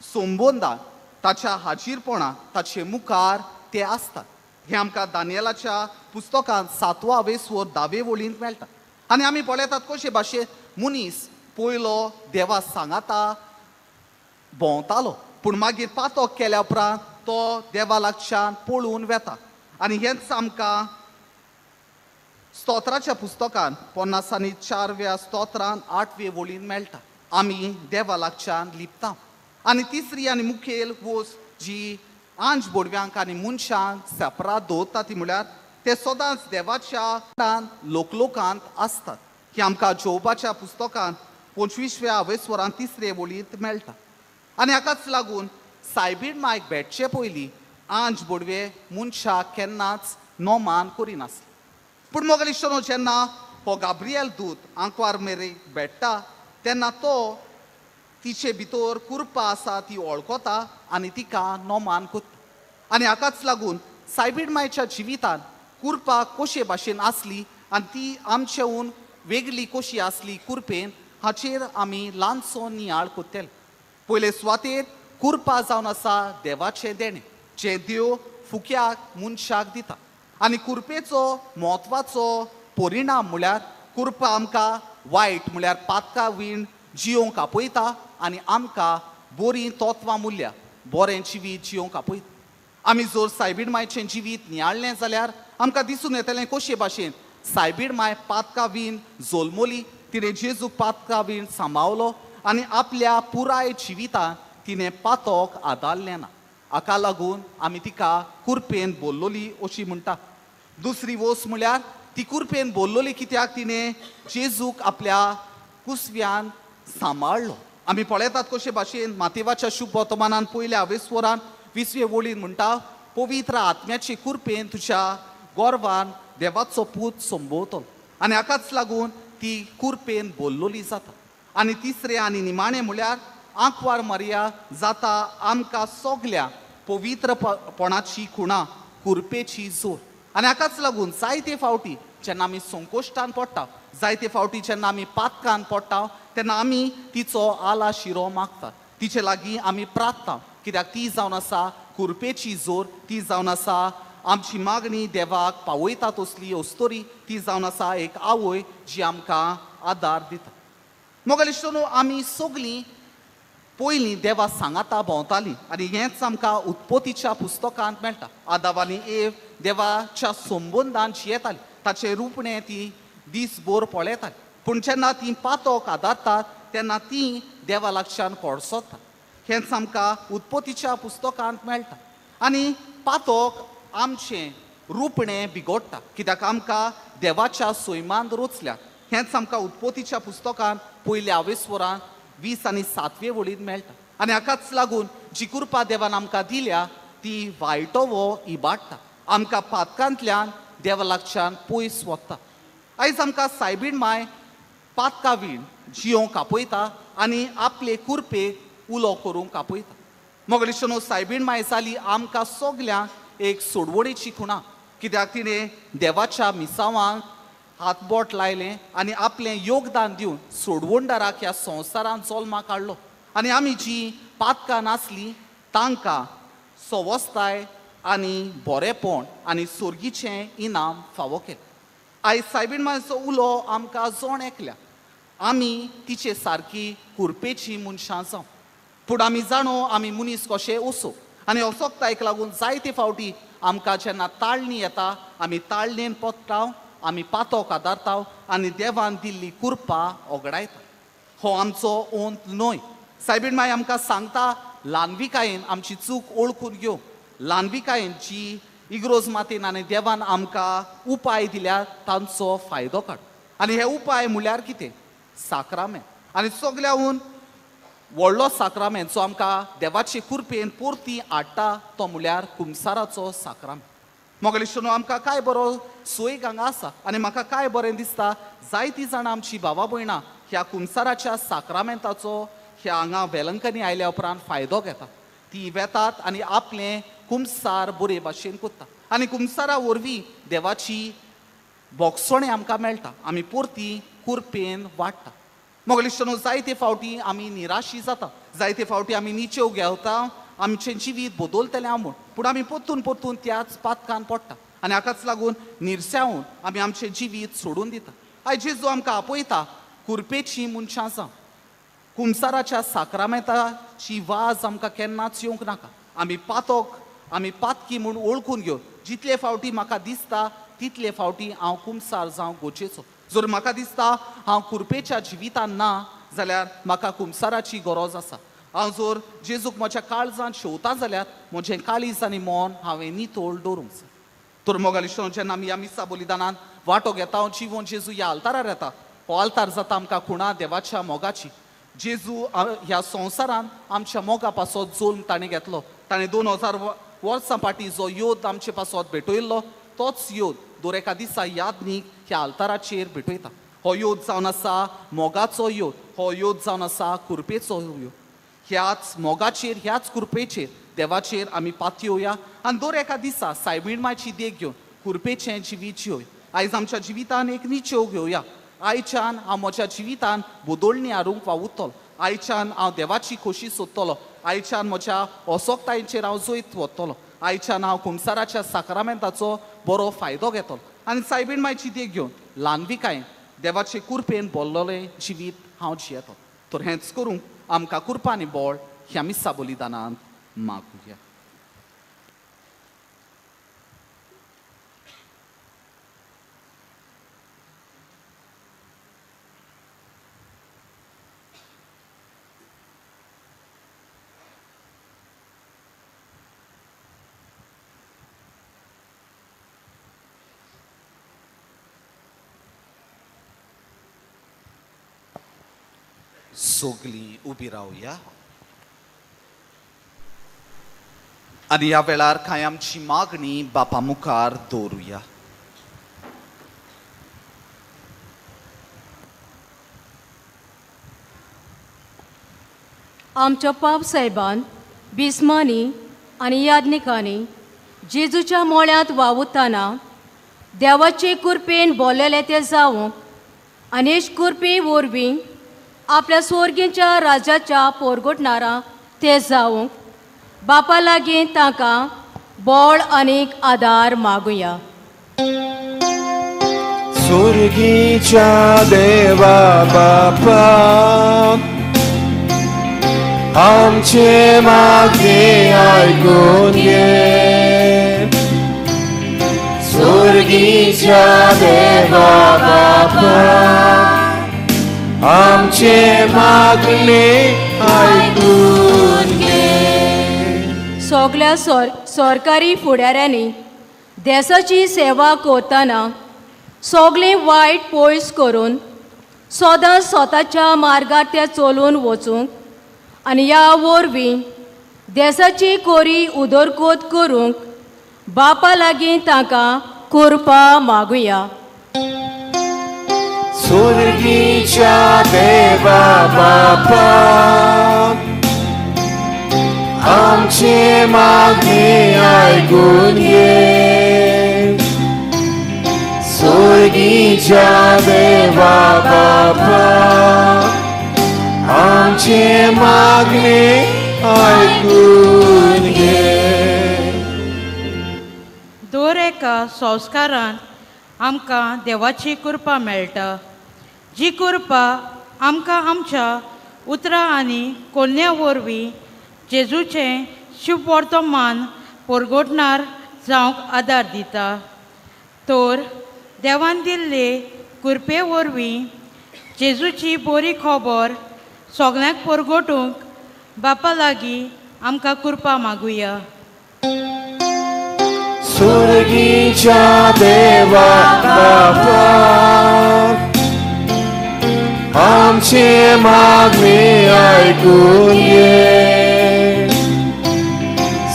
संबंदान ताच्या हाजीरपणान ताचे मुखार ते आसतात. हें आमकां दानियलाच्या पुस्तकांत 7व्या वेसवर 10वे वळींत मेळटा. आनी आमी पळयतात कशे भाशेन मनीस पयलो देवा सांगाता भोंवतालो, पूण मागीर पातक केल्या उपरांत तो देवा लागच्यान पळून वेता. आनी हेंच आमकां स्तोत्राच्या पुस्तकान 54व्या स्तोत्रान 8वे वळीन मेळटा. आमी देवा लागच्यान लिपता. आनी तिसरी आनी मुखेल वस्त जी आंज बोडव्यांक आनी मनशांक सेपरात दवरता ती म्हळ्यार ते सदांच देवाच्या लोकलोकांत आसतात. ही आमकां जोबाच्या पुस्तकान 25व्या वेसवरान 3रे वळींत मेळटा. आनी हाकाच लागून सायबीण मायक भेटचे पयलीं आंज बोडवे मनशाक केन्नाच नोमान करिनासले. पूण मोगलिश्टनो जेन्ना हो गाब्रियल दूत आंकवार मेरेक भेट्टा तेन्ना तो तिचे भितर कुरपा आसा ती वळखता आनी तिका नोमान करता. आनी हाकाच लागून सायबीण मायच्या जिवितान कुरपा कशे भाशेन आसली आनी ती आमचेहून वेगळी कशी आसली कुरपेन हाचेर आमी ल्हानसो नियाळ करतले. पयले सुवातेर कुरपा जावन आसा देवाचें देणें जें देव फुक्याक मनशाक दिता. आनी कुरपेचो म्हत्वाचो परिणाम म्हळ्यार कुरपा आमकां वायट म्हळ्यार पातका वीण जियोंक आपयता आनी आमकां बरीं तत्वां मुल्यां बरें जिवीत जियोंक आपयता. आमी जर सायबीण मायचें जिवीत नियाळ्ळें जाल्यार आमकां दिसून येतलें कशे भाशेन सायबीण माय पातका वीण जल्मली, तिणें जेजूक पातका वीण सांबावलो आनी आपल्या पुराय जिवितान तिणें पातक आदारलें ना. हाका लागून आमी तिका कुरपेन बोल्लोली अशी म्हणटा. दुसरी वस्त म्हळ्यार ती कुरपेन बोल्लोली कित्याक तिणें जेजूक आपल्या कुसव्यान सांबाळ्ळो. आमी पळयतात कशे भाशेन मातेवाच्या शुभ वर्तमानान पयल्या आवेस्वरान 20वे वळीन म्हणटा, पवित्र आत्म्याचे कुरपेन तुज्या गोरवान देवाचो पूत संबोवतलो. आनी हाकाच लागून ती कुरपेन बोल्लोली जाता. आनी तिसरें आनी निमाणें म्हळ्यार आंकवार मारिया जाता आमकां सगल्या पवित्रपणाची खुणा, कुरपेची जोर. आनी हाकाच लागून जायते फावटी जेन्ना आमी संकोश्टान पडटा, जायते फावटी जेन्ना आमी पातकान पडटा तेन्ना आमी तिचो आला शिरो मागता, तिचे लागीं आमी प्रार्थना, कित्याक ती जावन आसा कुरपेची जोर, ती जावन आसा आमची मागणी देवाक पावयता तसली अस्तोरी, ती जावन आसा एक आवय जी आमकां आदार दिता. मोगलिश्टनो आमी सगळीं पयलीं देवा सांगाता भोंवतालीं आनी हेंच आमकां उत्पत्तीच्या पुस्तकांत मेळटा. आदाव आनी एव देवाच्या संबंदान जियेतालीं, ताचें रुपणें ती दीसभर पळयतालीं. पूण जेन्ना तीं पातक आदारतात तेन्ना तीं देवा लागच्यान कोडसोतात. हेंच आमकां उत्पत्तीच्या पुस्तकांत मेळटा. आनी पातक आमचें रुपणें बिगोडटा कित्याक आमकां देवाच्या सैमान रचल्यात. हेंच आमकां उत्पत्तीच्या पुस्तकांत पयल्या आवेस्वरान 20 आनी 7वे वळींत मेळटा. आनी हाकाच लागून जी कृपा देवान आमकां दिल्या ती वायटोवो इबाडटा, आमकां पातकांतल्यान देवा लागच्यान पयस वता. आयज आमकां सायबीण माय पातका वीण जियोंक आपयता आनी आपले कुरपेक उलो करूंक आपयता. मोगलिश्टनो सायबीण माय जाली आमकां सगल्यांक एक सोडवणेची खुणा, कित्याक तिणें देवाच्या मिसावांक हातबोट लायलें आनी आपलें योगदान दिवन सोडवणदाराक ह्या संवसारांत जल्माक हाडलो. आनी आमी जी पातकां नासलीं तांकां सवस्ताय आनी बरेंपण आनी सोर्गीचें इनाम फावो केलें. आयज सायबीण मायचो उलो आमकां जण एकल्या आमी तिचे सारकी कुरपेची मनशां जावं, पूण आमी जाणो आमी मनीस कशे असो. आनी असोकतायक लागून जायते फावटी आमकां जेन्ना ताळणी येता आमी ताळणेन पडटा, आमी पातक आदारता आनी देवान दिल्ली कुरपा ओगडायता. हो आमचो ओंत न्हय. सायबीण माय आमकां सांगता ल्हानविकायेन आमची चूक वळखून घेवंक, ल्हानविकायेन जी इग्रोज मातेन आनी देवान आमकां उपाय दिल्या तांचो फायदो काड. आनी हे उपाय म्हळ्यार कितें? साक्रामेंत. आनी सगल्याहून व्हडलो साक्रामेंत जो आमकां देवाचे कुरपेन परती हाडटा तो म्हळ्यार कुमसाराचो साक्रामेंत. मोगलिश्टनो आमकां कांय बरो सोय हांगा आसा आनी म्हाका कांय बरें दिसता जायतीं जाणां आमची भावा भयणां ह्या कुमसाराच्या साक्रामेंताचो ह्या हांगा वेलंकनी आयल्या उपरांत फायदो घेता. ती वेतात आनी आपलें कुमसार बरे भाशेन करता आनी कुमसारा वरवीं देवाची बोगसणें आमकां मेळटा, आमी परती कुरपेन वाडटा. मोगलिश्टनो जायते फावटी आमी निराशी जाता, जायते फावटी आमी निचेव घेवता आमचें जिवीत बदलतलें म्हूण, पूण आमी परतून परतून त्याच पातकान पडटा आनी हाकाच लागून निर्स्यावून आमी आमचें जिवीत सोडून दिता. आयज जेजू आमकां आपयता कुरपेची मनशां जावं. कुमसाराच्या साक्रामेंताची वाज आमकां केन्नाच येवंक नाका. आमी पातक, आमी पातकी म्हूण वळखून घेवन जितले फावटी म्हाका दिसता तितले फावटी हांव कुमसार जावं गरजेचो. जर म्हाका दिसता हांव कुरपेच्या जिवितान ना जाल्यार म्हाका कुमसाराची गरज आसा. हांव जर जेजूक म्हज्या काळजान शेवता जाल्यार म्हजें काळीज आनी मन हांवें नितळ दवरूंक जाय. तर मोगालिश्टो, जेन्ना आमी ह्या मिसा बलिदानान वांटो घेता, जिवन जेजू ह्या आल्तारार येता, हो आल्तार जाता आमकां खुणा देवाच्या मोगाची. जेजू ह्या संवसारान आमच्या मोगा पासत जल्म ताणें घेतलो. ताणें 2000 वर्सां फाटीं जो योद आमचे पासत भेटयल्लो तोच योद दर एका दिसा यादनीक ह्या आल्ताराचेर भेटयता. हो योद जावन आसा मोगाचो योद, हो योद जावन आसा कुरपेचो योद. ह्याच मोगाचेर, ह्याच कुरपेचेर देवाचेर आमी पातयेवया आनी दर एका दिसा सायबीण मायची देख घेवन कुरपेचें जिवीत जिवया. आयज आमच्या जिवितान एक निचेव घेवया. आयच्यान हांव म्हज्या जिवितान बदलणी हाडूंक वावुरतलो. आयच्यान हांव देवाची खोशी सोदतलो. आयच्यान म्हज्या असोक्तायेचेर हांव जैत वतलो. आयच्यान हांव कुमसाराच्या साक्रामेंताचो बरो फायदो घेतलो आनी सायबीण मायची देख घेवन ल्हानविकायेन देवाचे कुरपेन बोल्लोलें जिवीत हांव जियेतलो. तर हेंच करूंक आमकां कुरपा आनी बळ ह्या मिसा बलिदानांत मागुया. सगलीं उबी रावया आनी ह्या वेळार कांय आमची मागणी बापा मुखार दवरुया. आमच्या पाप साहेबान बिस्मानी आनी याज्ञिकांनी जेजूच्या मोळ्यांत वावुरतना देवाचे कुरपेन बोल्लेले ते जावंक आनी कुरपे वरवीं आपल्या स्वर्गीच्या राजाच्या पोरगोटणारा ते जावंक बापा लागीं तांकां बळ आनीक आदार मागुया. स्वर्गीच्या देवा बापा, आमचे मागणे आयकून घे. स्वर्गीच्या देवा बापा, आमचे मागणे आयकून घे. सगल्या सरकारी फुडाऱ्यांनी देशाची सेवा करतना सगळें वायट पयस करून सदां स्वताच्या मार्गार ते चलून वचूंक आनी ह्या वरवीं देशाची कोरी उदरगत करूंक बापा लागीं तांकां कृपा मागुया. स्वर्गीच्या देवा बापा, आमचे मागणे आयकून घे. स्वर्गीच्या देवा बापा, आमचे मागणे आयकून घे. दर एका संस्कारान आमकां देवाची कृपा मेळटा, जी कृपा आमकां आमच्या उतरां आनी कोन्या वरवीं जेजूचें शुभवर्तमान परगटणार जावंक आदार दिता. तर देवान दिल्ले कृपे वरवीं जेजूची बरी खबर सगल्यांक परगटूंक बापा लागीं आमकां कृपा मागुया. स्वर्गीच्या देवा बापा, आमचे मागणे आयकून घे.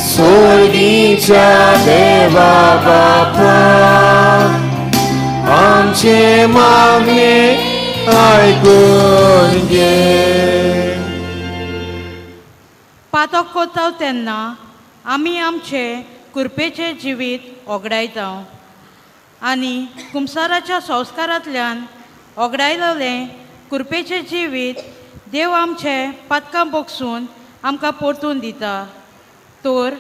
स्वर्गीच्या देवा बापा, आमचे मागणे आयकून घे. पातक कोताव तेन्ना आमी आमचे कुरपेचें जिवीत ओगडायता आनी कुमसाराच्या संस्कारांतल्यान ओगडायलें कुरपेचें जिवीत देव आमचें पातकां बोगसून आमकां परतून दिता. तर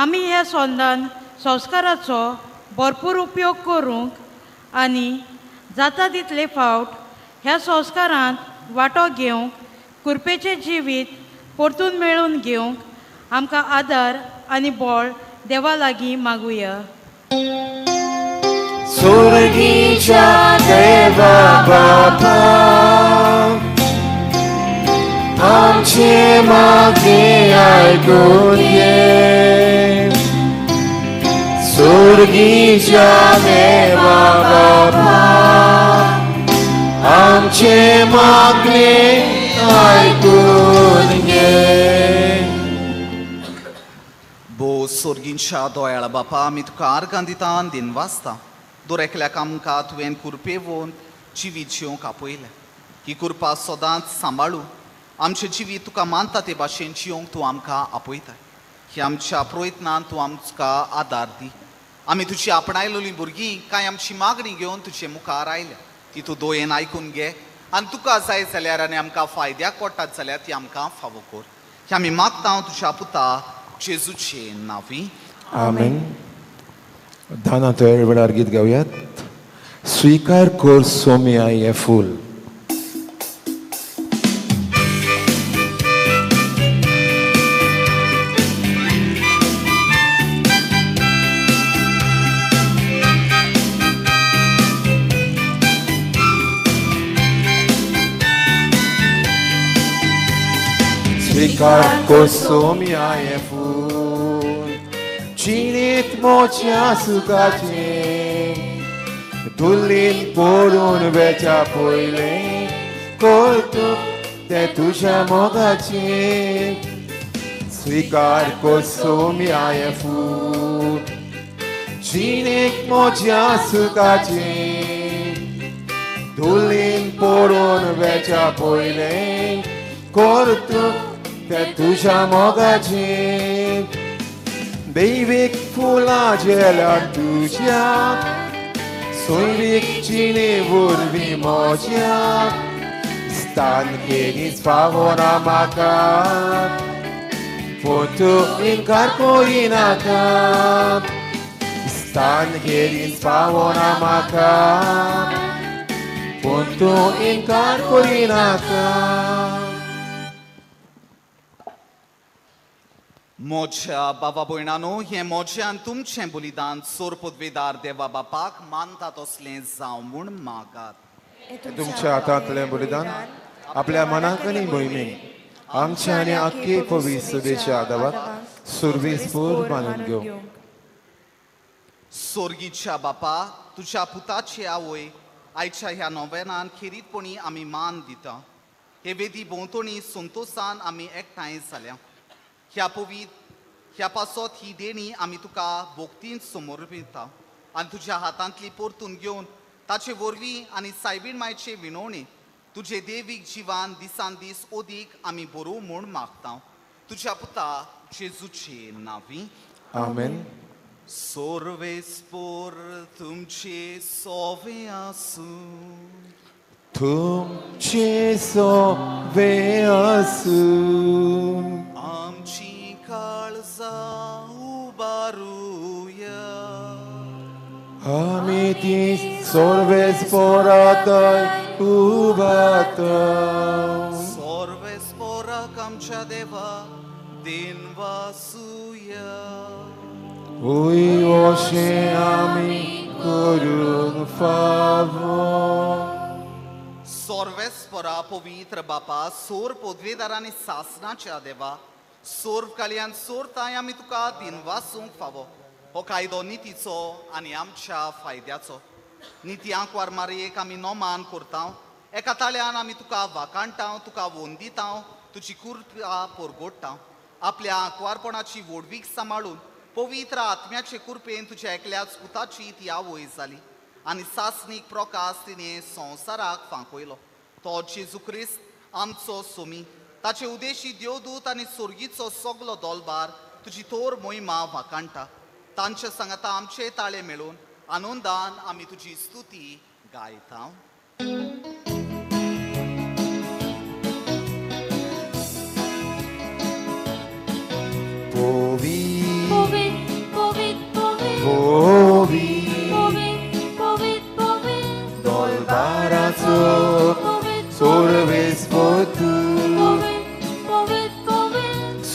आमी ह्या संदान संस्काराचो भरपूर उपयोग करूंक आनी जाता तितले फावट ह्या संस्कारांत वांटो घेवंक कुरपेचें जिवीत परतून मेळोवन घेवंक आमकां आदार आनी बळ देवा लागीं मागुया. सुर्गीच्या देवा बापा आमचे मागणे आयकून घे. सुर्गीच्या देवा बापा आमचे मागणे आयकून घे. भो सोर्गींच्या दोयाळ बापा आमी तुका आर्गां दिता आनी दिनवासता. दर एकल्याक आमकां तुवें कुरपेवोन जिवीत जिवंक आपयलें. ही कुरपा सदांच सांबाळू आमचें जिवीत तुका मानता ते भाशेन जिवंक तूं आमकां आपयता. ही आमच्या प्रयत्नान तूं आमकां आदार दी. आमी तुजी आपणायलेली भुरगीं कांय आमची मागणी घेवन तुजे मुखार आयल्या ती तूं दोयेन आयकून घे आनी तुका जाय जाल्यार आनी आमकां फायद्याक पडटात जाल्यार ती आमकां फावो कर. ही आमी मागता तुज्या पुता जेजूचे नांवी. आमेन. दाना तयार वेळार गीत गावयात. स्वीकार कर सोम्या हें फूल. स्वीकार कर सोम्या हें फूल जिणेंत मोच्या सुखाचें धुल्लीन पडून वेच्या पयलें कर्तुप तें तुज्या मोगाचें. स्वीकार कर सोम्या हें फूल जिणेंत मोच्या सुखाचें धुल्लीन पडून वेच्या पयलें कर्तुप तें तुज्या मोगाचें. दैवीक फुलां झेल्यार तुज्या सोयरीक जिणे वरवीं म्हज्या स्थान केन्नीच फावना म्हाका पूण तूं इनकार करिनाका. स्थान केन्नीच फावना म्हाका पूण तूं इनकार करिनाका. म्हज्या बाबा भयणानो हें म्हजें आनी तुमचें बलिदान सोर पदवेदार देवा बापाक मानता तसलें जावं म्हूण मागात. तुमच्या हातांतलें बलिदान आपल्या मनाक आनी मोहिमेक आमच्या आनी आख्खे पवित्र सभेच्या आदावाक सुरवेसपूर मानून घेवं. सोर्गीच्या बापा तुज्या पुताची आवय आयच्या ह्या नोवेनान खेरीतपणी आमी मान दिता. हे वेदी भोंवतणी संतोसान आमी एकठांय जाल्या. ह्या पवित्र ह्या पासत ही देणी आमी तुका भोक्तीन समर्पिता आनी तुज्या हातांतली परतून घेवन ताचे वरवीं आनी सायबीण मायचे विनवणी तुजे देवीक जिवान दिसान दीस ओदीक आमी बरोवं म्हूण मागता. तुज्या पुता जेजूचे नांवी. आमेन. सोर्वेस्पोर तुमचे सोवे आसूं. तुमचे सोवे आसूं. आमची काळजां उबारुया. आमी ती सोर्वेस्पोरातय उबाता. सोर्वेस्पोराक आमच्या देवा देनवासुया. उय अशें आमी करूंक फावो. सोर्वेस्पोरा पवित्र बापा सोर पदवेदार आनी सासनाच्या देवा सोर्व कालयान सोरताय आमी तुका दिनवासूंक फावो. हो कायदो नितीचो आनी आमच्या फायद्याचो. निती आंकवार मारयेक आमी नोमान करता. एका ताळ्यान आमी तुका वाकाणटा, तुका वंदिता, तुजी कुरपा परगोडटा. आपल्या आंकवारपणाची व्हडवीक सांबाळून पवित्र आत्म्याचे कुरपेन तुज्या एकल्याच पुताची ती आवय जाली आनी सासणीक प्रकाश तिणें संवसाराक फांकयलो. तो जेजू क्रिस्त आमचो सोमी. ताचे उदेशी देवदूत आनी सोर्गीचो सगलो दोलबार तुजी थोर मोहिमा वाकाणटा. तांचे सांगाता आमचे ताळे मेळून आनंदान आमी तुजी स्तुती गायता. पवित्र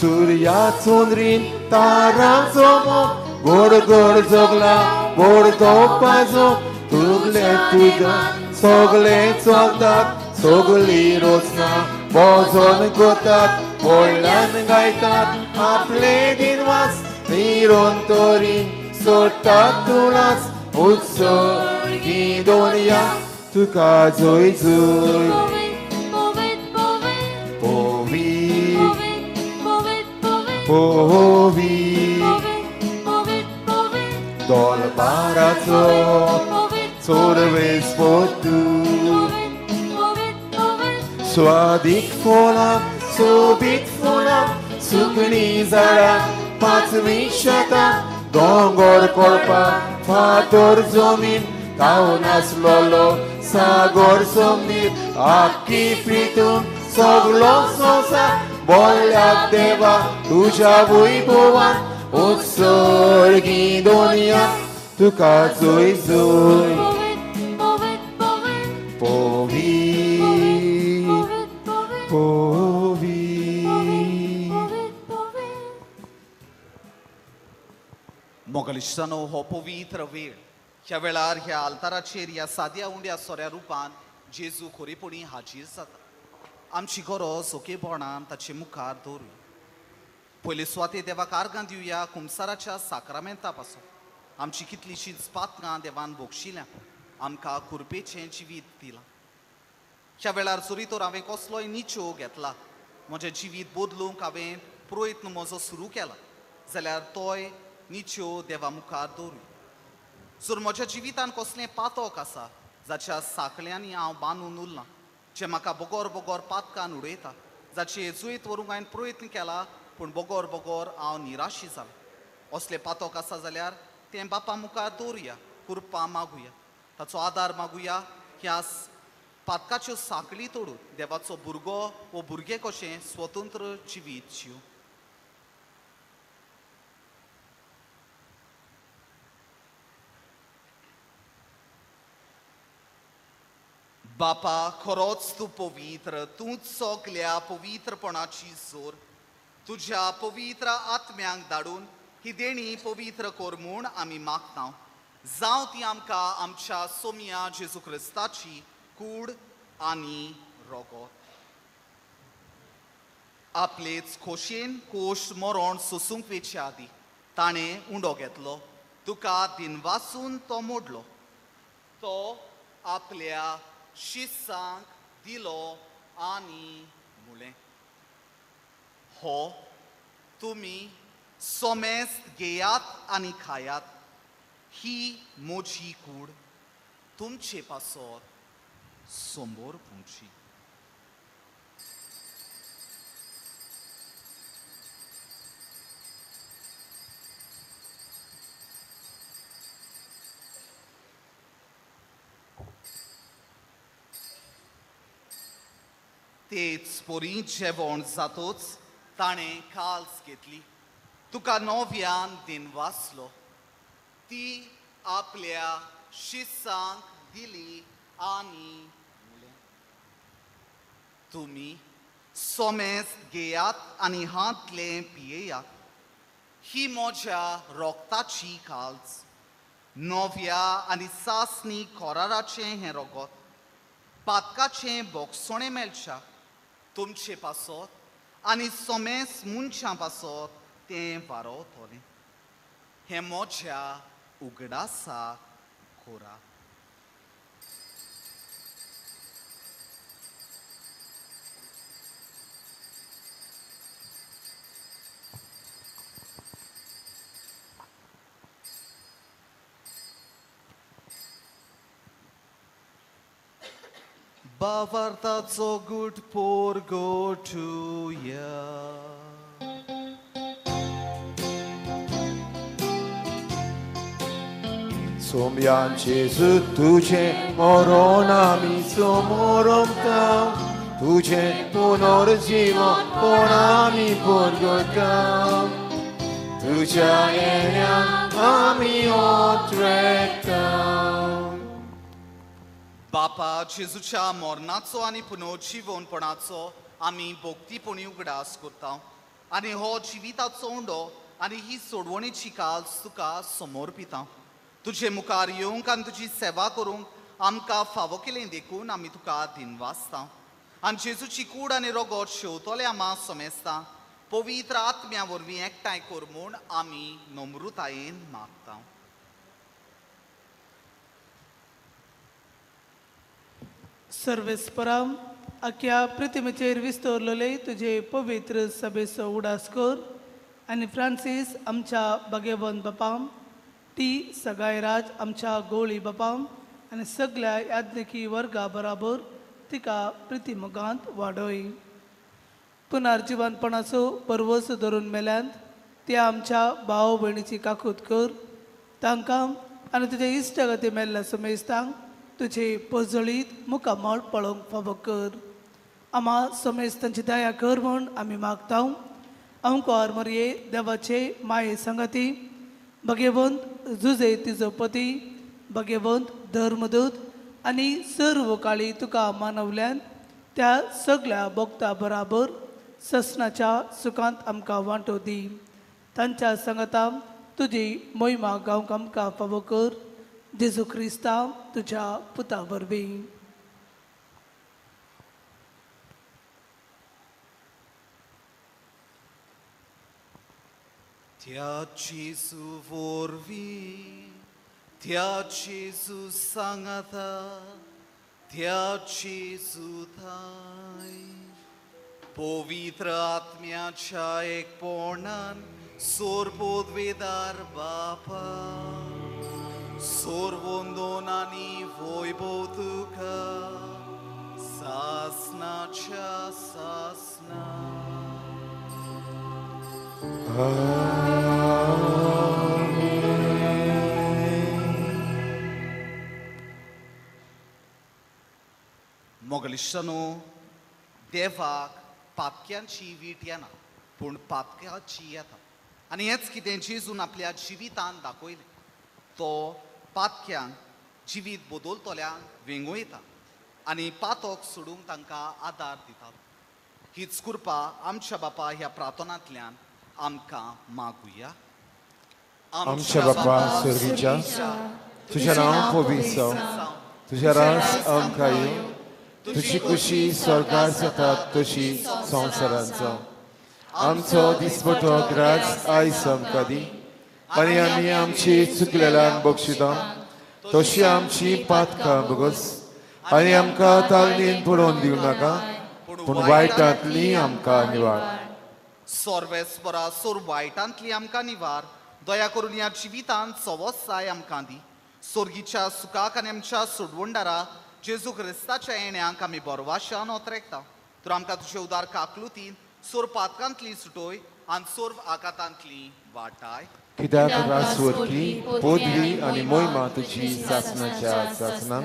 सुर्या चंद्रीन तारांचो मोग गोड गोड जगला गोड तोपाचो तुगले तुजा सगळे चलतात सगळी रोचना भजन करतात व्हडल्यान गायतात आपले दिनवास निरंतरीन सोडटात तुळास उत्सर्गी दोनया तुका जय जय पोवी पोवी दलबाराचो चोरवेस पोतू स्वादीक फुलां सोबीत फुलां सुकणीं झाडां पांचवी शेतां दोंगर कोळपा फातर जमीन तावन आसलोलो सागर समीर आख्खी प्रितून सगलो संवसार बोल्ल्याक देवा तुज्या वैभवान उत्सर्गी दोनया तुका जय जय पोवी पोवी. मोगलिश्तानो हो पवित्र वेळ ह्या वेळार ह्या आल्ताराचेर ह्या साद्या उंड्या सोऱ्या रुपान जेजू खोरेपणी हाजीर जाता. आमची गरज ओकेपणान ताचे मुखार दवरुया. पयले सुवाते देवाक आर्गां दिवया कुमसाराच्या साक्रामेंता पासून. आमची कितलीशींच पातकां देवान बोगशिल्या, आमकां कुरपेचें जिवीत दिलां. ह्या वेळार जरी तर हांवें कसलोय निचो घेतला, म्हजें जिवीत बदलूंक हांवें प्रयत्न म्हजो सुरू केला जाल्यार तोय निच्यो देवा मुखार दवरुया. जर म्हज्या जिवितान कसलें पातक आसा जाच्या साकळ्यांनी हांव बांदून उरलां, जें म्हाका बोगोर बोगोर पातकान उडयता, जाचे जुयत व्हरूंक हांवें प्रयत्न केला पूण बोगोर बोगोर हांव निराशी जालां, असलें पातक आसा जाल्यार तें बापा मुखार दवरुया, कुरपा मागुया, ताचो आदार मागुया. ह्या पातकाच्यो साकळी तोडून देवाचो भुरगो वो भुरगें कशें स्वतंत्र जिवीत जिव. बापा खरोच तूं पवित्र, तूंच सगल्या पवित्रपणाची जोर. तुज्या पवित्र आत्म्यांक धाडून ही देणी पवित्र कर म्हूण आमी मागता. जावं ती आमकां आमच्या सोमया जेजू क्रिस्ताची कूड आनी रोगोत. आपलेच खोशयेन कोश मरण सोसूंक वेचे आदी ताणें उंडो घेतलो, तुका दिनवासून तो मोडलो, तो आपल्या शिसांक दिलो आनी मुळें, हो तुमी सोमेस्त घेयात आनी खायात, ही म्हजी कूड तुमचे पासत सोंबोर पुंची. तेच परी जेवण जातोच ताणें काल्स घेतली, तुका नव्यान दिनवासलो, ती आपल्या शिसांक दिली आनी मुळें, तुमी सोमेस्त घेयात आनी हांतलें पियेयात, ही म्हज्या रोगताची काल्स, नव्या आनी सासणी कोराराचें हें रोगत, पातकाचें बोगसणें मेळच्या तुमचे पासत आनी सोमेस मनशां पासत तें वारोवतलें. हें म्हज्या उगडासाक कोरा. बावार्थाचो गुट पोर गोठुया. सोम्यान जेजू तुजें मरण आमी समोरमता, तुजें पुनर्जीवन आमी परगटा, तुज्या येण्यान आमी ओतरेता. बापा जेजूच्या मरणाचो आनी पुनर्जीवनपणाचो आमी भक्तीपणी उगडास करता. आनी हो जिविताचो उंडो आनी ही सोडवणीची काज तुका समर्पिता. तुजे मुखार येवंक आनी तुजी सेवा करूंक आमकां फावो केलें देखून आमी तुका दिनवासता. आनी जेजूची कूड आनी रोगोट शेवतले आमा समेस्ता पवित्र आत्म्या वरवीं एकठांय कर म्हूण आमी नम्रतायेन मागता. सर्वेस्पराम आख्या प्रतिमेचेर विस्तरलेले तुजे पवित्र सभेचो उडास कर आनी फ्रांसीस आमच्या भगेवन बापाम, टी सगायराज आमच्या गोळी बापाम आनी सगळ्या याज्ञिकी वर्गा बराबर तिका प्रतिमोगांत वाडय. पुनर्जिवनपणाचो परवस धरून मेल्यांत त्या आमच्या भाव भयणीची काकूत कर, तांकां आनी तुज्या इश्टागती मेल्ल्या समेस्तांक तुजे पजळीत मुखामळ पळोवंक फावो कर. आमा समेस्तांची दया कर म्हूण आमी मागता. अंकोर मरये देवाचे माये संगती भगेवंत जुजे तिजो पती भगेवंत धर्मदूत आनी सर्व काळी तुका मानवल्यान त्या सगळ्या भोगता बराबर ससनाच्या सुखांत आमकां वांटो दी. तांच्या संगतान तुजी मोहिमा गावंक आमकां फावो कर. जेजू क्रिस्ता तुज्या पुता वरवीं. त्या जेजू वरवीं, त्या जेजू सांगाता, त्या जेजू थाय पवित्र आत्म्याच्या एकपणान सोरपोदवेदार बापा सोरवंदोन आनी वैभव तुका सासनाच्या सासना. मोगलिश्टानो, देवाक पातक्यांची वीट येना पूण पातक्याची येता. आनी हेंच कितें जेजून आपल्या जिवितान दाखयलें. तो पातक्यांक जिवीत बदलतल्यांक वेंगयता आनी पातक सोडूंक तांकां आदार दिता. हीच कृपा आमच्या बापा ह्या प्रार्थनांतल्यान आमकां मागुया. आमच्या बापा स्वर्गीच्या, तुझ्या नांव पवित्र जावं, तुझ्या राज आमकां येवं, तुजी खुशी स्वर्गार जाता तशी संवसारांत जावं. आमचो दिसपटो ग्रास आयज आमकां दी आनी आमी आमची चुकलेल्यान बक्षिता तशी आमची पातकां बगस आनी आमकां तालनीन पडोवन दिवं नाका पूण वायटांतली आमकां निवार. सर्वेस्परा सोर वायटांतली आमकां निवार. दया करून ह्या जिवितांत सवसाय आमकां दी. सोर्गीच्या सुखाक आनी आमच्या सोडवणदारा जेजू क्रिस्ताच्या येण्याक आमी बरवाशान ओतरेकता. तर आमकां तुजे उदार काकलुतीन सोर पातकांतली सुटोय आनी सोर्व आघातांतली वाटाय. कित्याक रासवरती पदवी आनी मोहिमा तुजी सासनाच्या सासना.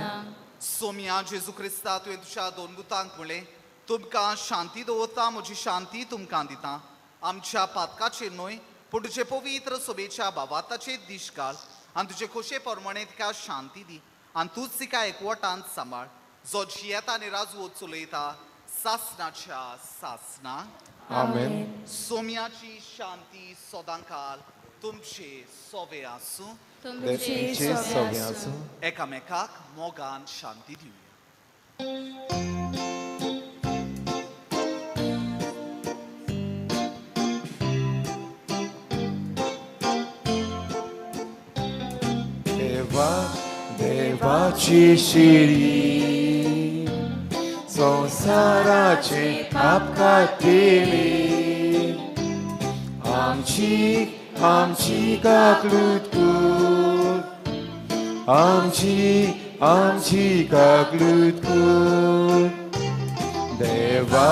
सोम्या जेजू क्रिस्ता, तुवें तुज्या दोन दुतांक म्हणलें, तुमकां शांती दवरता, म्हजी शांती तुमकां दिता. आमच्या पातकाचेर न्हय पूण तुजे पवित्र सोबेच्या बाबाताचेर दीश घाल आनी तुजे खोशे प्रमाणे तिका शांती दी आनी तूंच तिका एकवटान सांबाळ, जो जियेता आनी राजवत चलयता सासनाच्या सासना. आमेन. सोम्याची शांती सदांकाल तुमचे सोवे आसूं. तुमचे सोवे आसूं. एकामेकाक मोगान शांती दिवया. देवा देवाची शिरी संवसाराचे पाप काडटली, आमची आमची काकलूत कर, आमची आमची काकलूत कर. देवा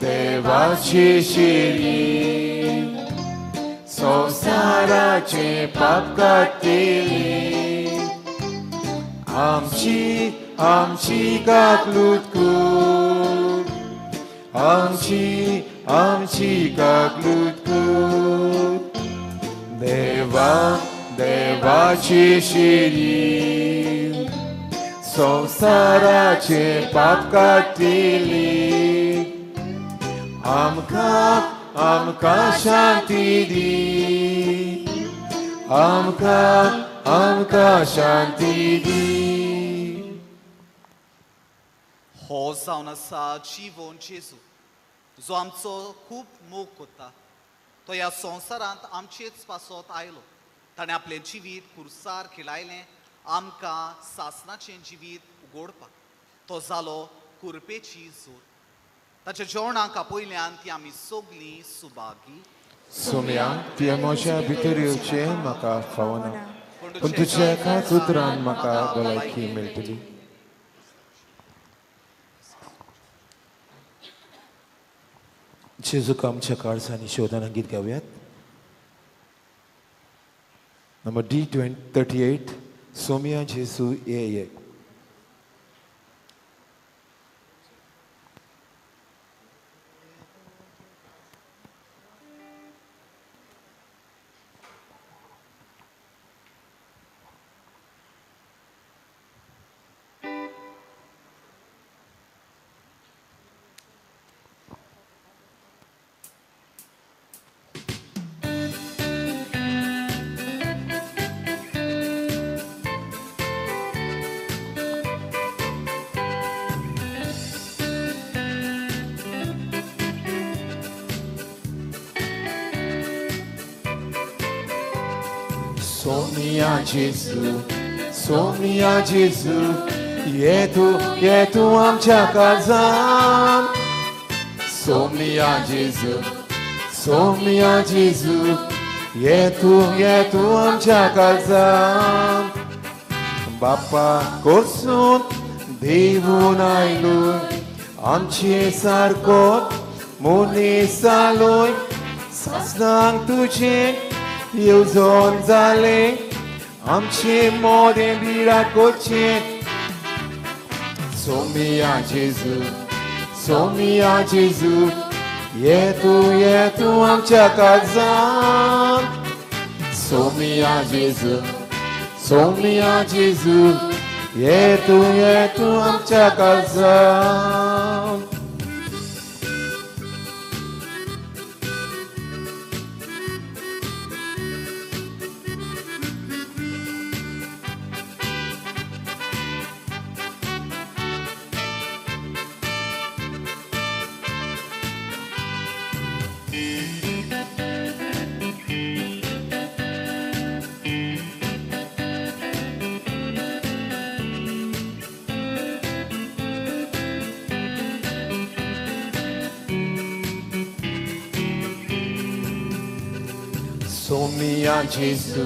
देवाची शिरी संवसाराचे पाप काडटली, आमची आमची काकलूत कर, आमची आमची काकलूत कर. देवा देवाची शिरी संवसाराचे पाप काडटली, आमकां आमकां शांती दी, आमकां आमकां शांती दी. हो जावन आसा जिवोन जेजू, जो आमचो खूब मोग कोता. तो ह्या संवसारांत आमचेच पासत आयलो. ताणें आपलें जिवीत कुर्सार खिलायलें आमकां सासणाचें जिवीत उगोडपाक. तो जालो कुरपेची जोर. ताच्या जेवणाक आपयल्यान ती आमी सगलीं सुभागी. सोम्या, तुवें म्हज्या भितर येवचें म्हाका फावना, पूण तुज्या एकाच उतरान म्हाका भलायकी मेळटली. जेजूक आमच्या काळजांनी शोधना गीत गावयात. नंबर D38, Soumya जेजू ये ये. Somia Jesu, Somia Jesu, ये तू आमच्या काळजान. सोमिया जेजू, सोमिया जेजू, ये तू आमच्या काळजान. बाप्पा कोसून देवून आयलो, आमचे सारको मनीस जालोय, सासणांक तुजें येवजण जालें, आमचे मोदें बिराकोचें. सोमिया जेजू, सोमिया जेजू, ये तू आमच्या काळजान. सोमिया जेजू, सोमिया जेजू, ये तू आमच्या काळजान. Somia Jesu,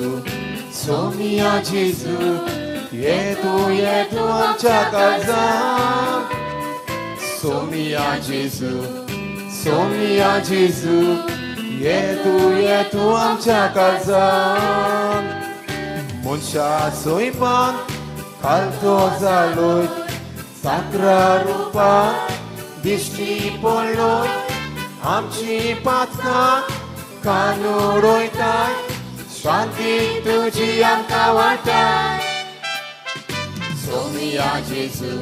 Somia Jesu, ये तू आमच्या काळजान. सोमिया जेजू, सोमिया जेजू, ये तू आमच्या काळजान. मनशा सोयपान कालतो जालोय, साकरा रुपान दिश्टी पडलोय, आमची पातकां कानूर वयताय, शांती तुजी आमकां वाटाय. सोमिया जेजू,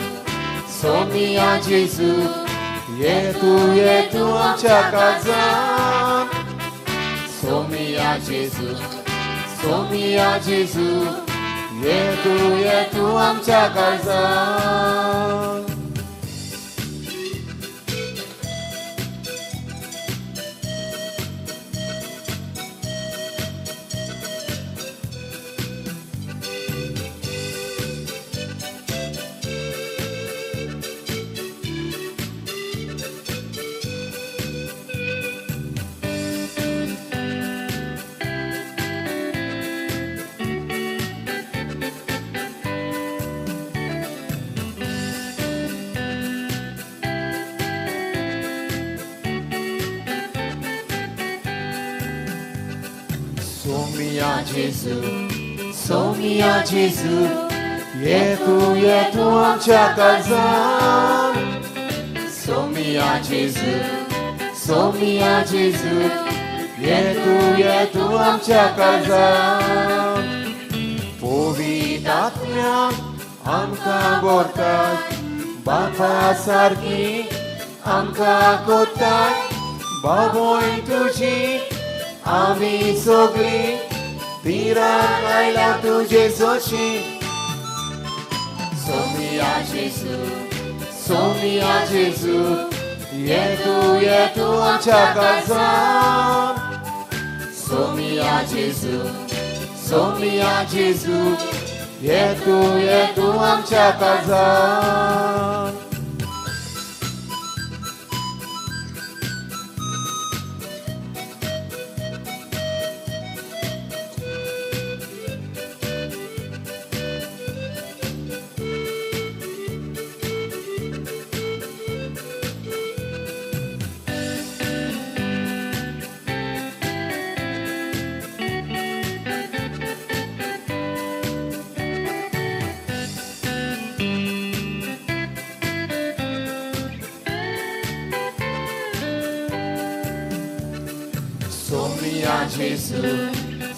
सोमिया जेजू, ये तू आमच्या काळजान. सोमिया जेजू, सोमिया जेजू, ये तू आमच्या काळजान. Somia Jesu, Somia Jesu, ये तू आमच्या काळजान. सोमिया जेजू, सोमिया जेजू, ये तू आमच्या काळजान. पवित्र आत्म्यान आमकां व्हरताय, बापा सारकी आमकां कोत्ताय, बाबोय तुजी आमी सगळीं तिरान आयला तुजे सोशी. सोमिया जेजू, सोमिया जेजू, ये तूं आमच्या काळजान. सोमिया जेजू, सोमिया जेजू, ये तूं आमच्या काळजान.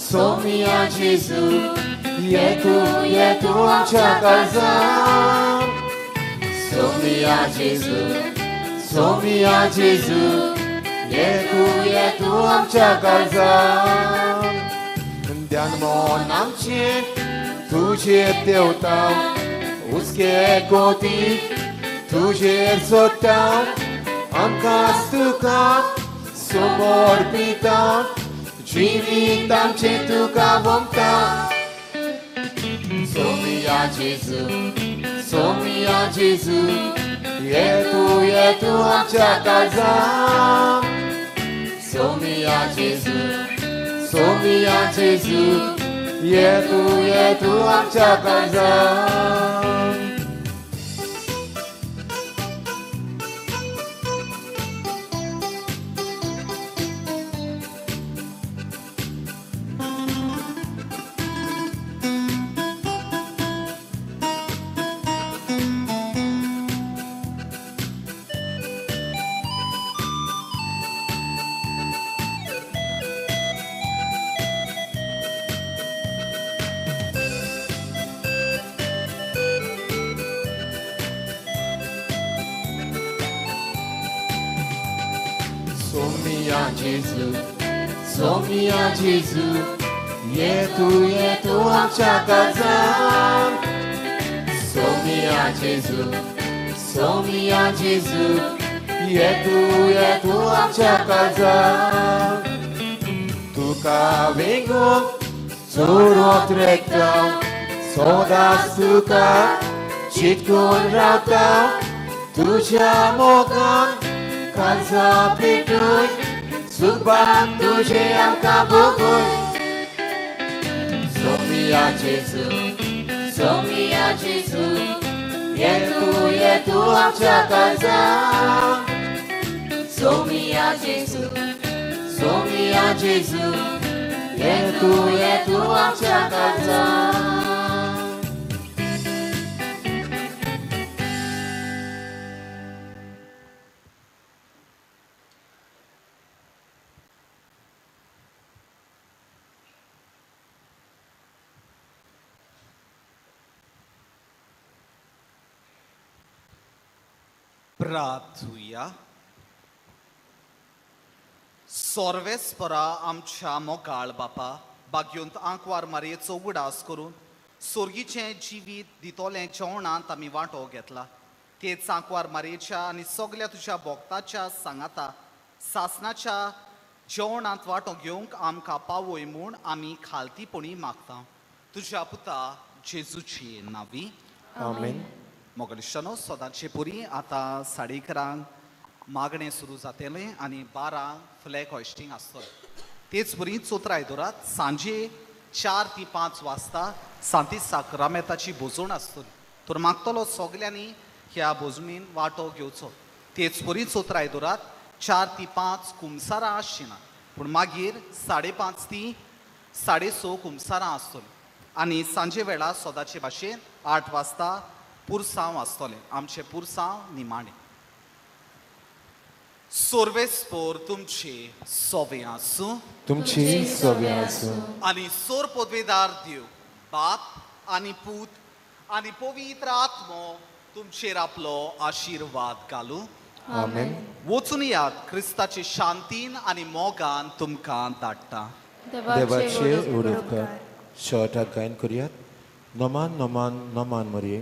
सोमिया जेजू, ये तूं आमच्या काळजान. सोमिया जेजू, सोमिया जेजू, ये तूं आमच्या काळजान. ध्यान मन आमचें तुजेर देवता, हुस्के कोती तुजेर सोदता, आमकां तुका समर्पिता, जिवीत आमचें तुका वमता. सोमिया जेजू, सोमिया जेजू, ये तूं आमच्या काळजान. सोमिया जेजू, सोमिया जेजू, ये तूं आमच्या काळजान. सोमिया जेजू, ये तूं आमच्या काळजान. सोमिया जेजू, सोमिया जेजू, ये तूं आमच्या काळजान. तुका वेंगून चोरोत रेखता, सदांच तुका चिटकून रावता, तुज्या मोगान काळजा पेटून सुखबान तुझे आमकां भोगून. सोमिया जेजू, सोमिया जेजू, ये तूं आमच्या काळजान. सोमिया जेजू, सोमिया जेजू, ये तूं आमच्या काळजान. प्रार्थुया. सोर्वेस्परा आमच्या मोगाळ बापा, बागयोंत आंकवार मारयेचो उगडास करून सोर्गीचें जिवीत दितोलें जेवणांत आमी वांटो घेतला. तेच आंकवार मारयेच्या आनी सगल्या तुज्या भोक्ताच्या सांगाता सासनाच्या जेवणांत वांटो घेवंक आमकां पावय म्हूण आमी खालतीपणी मागता. तुज्या पुता जेजूची नावी. आमेन. मोगलिश्टानो, सदांचे पुरी आतां 11:30 मागणें सुरू जातलें आनी 12 फ्लॅग हॉयस्टींग आसतलें. तेच परी चोत्राय आयदोरात सांजे 4 ते 5 वाजता सांती साक्रामेताची भोजवण आसतली. तर मागतलो सगल्यांनी ह्या भोजणीन वांटो घेवचो. तेच परी चोत्राय आयदोरात 4 ते 5 कुमसारां आसची ना, पूण मागीर 5:30 ते 6:30 कुमसारां आसतलीं आनी सांजे वेळार सदांचे भाशेन 8 वाजता पुरसांव आसतलें. आमचें पुरसांव निमाणें. सोर्वेस्पोर तुमचे सोवे आसूं, तुमची सोवे आसूं. आनी सोर पदवेदार देव बाप आनी पूत आनी पवित्र आत्मो तुमचेर आपलो आशिर्वाद घालूं. आमेन. वचून यात, क्रिस्ताचे शांतीन आनी मोगान तुमकां धाडटा. देवाचे उडोवकार. शेवटाक गायन करुयात. नमान नमान नमान मरये.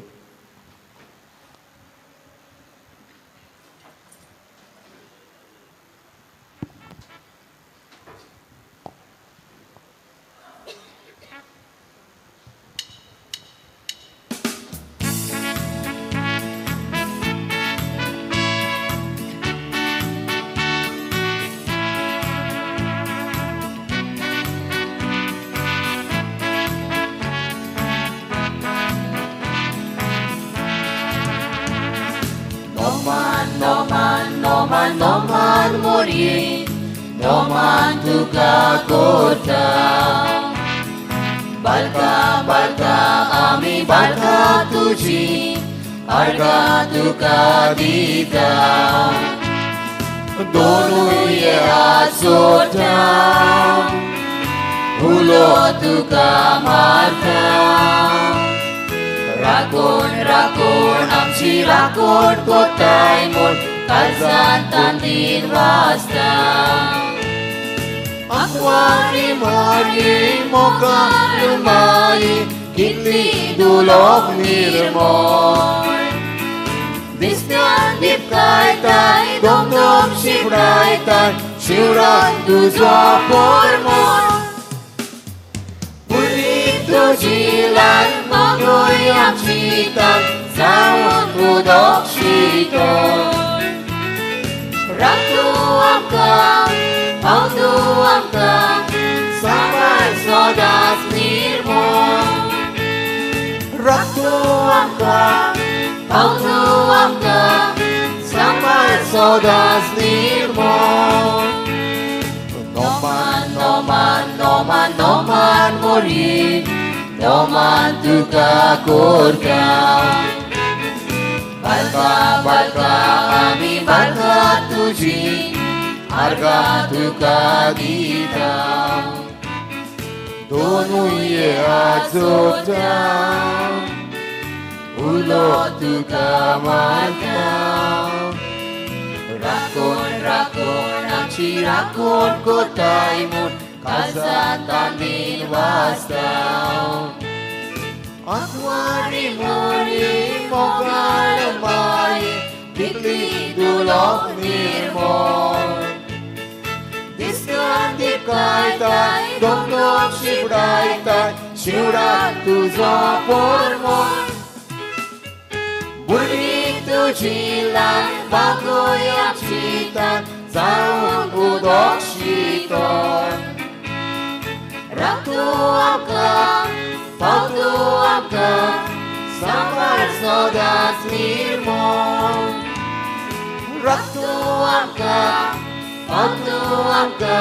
Noman morye, noman tuka kota. Balka balka ami balka tuji, arga tuka dita. Dono ye azota, ulo tuka marta. Rakon rakon amchi rakon kotay mon. Kalzan tandin vasta. Akwari mari moka lumai kitli dulok nirmol. Disnyan dipkay tay dom dom shibray tay shivran tuzo pormol. Puri tujilan magoy amchitan saun udok shitol. Raktu amka, pautu amka, samar sodas nirmol. Raktu amka, pautu amka, samar sodas nirmol. Noman, noman, noman, noman mori, noman tuka korka. Balka balka ami balka tuji, arga tuka dita. Donuye azota, ulo tuka marta. Rakon rakon amchi rakon kotay mun, kalzan tandin vasta. Akwari mori mogal mai kitli dulok nirmol. Diskan dipkay tay dom dom shibray tay shivran tuzo pormol. Burni tujilan bagoy amchitan zaun udok shitol. Raktu amka, pautu amka, samar sodas nirmol. Raktu amka, pautu amka,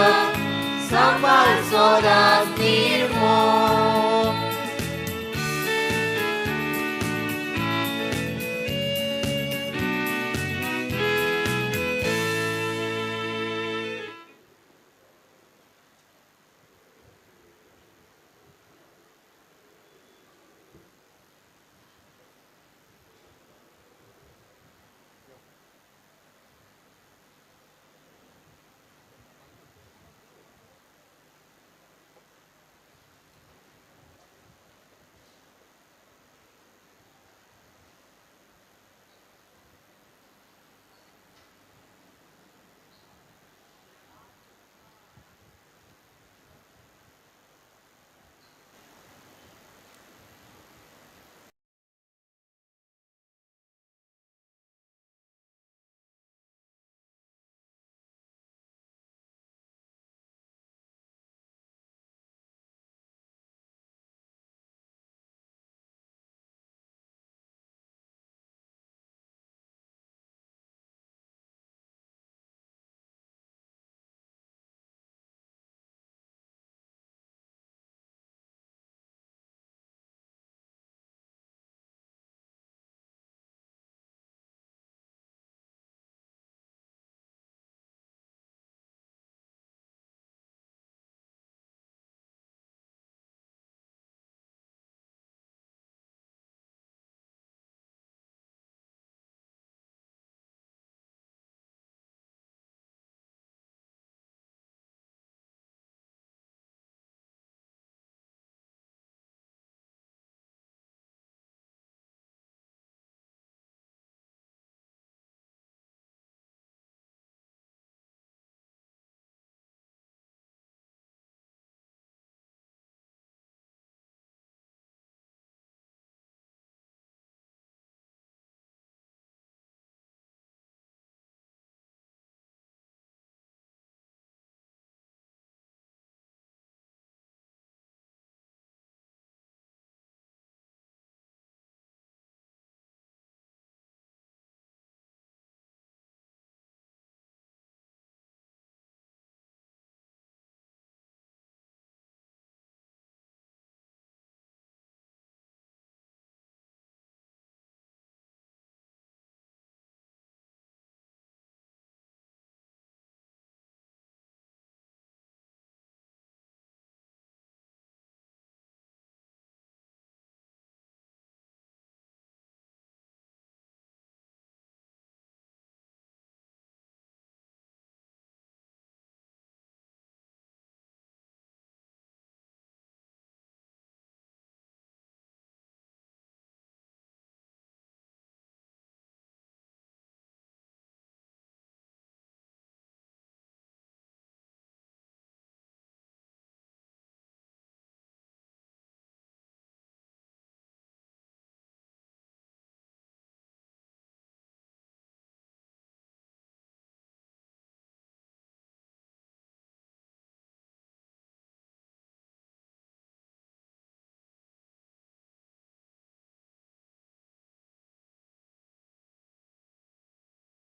samar sodas nirmol.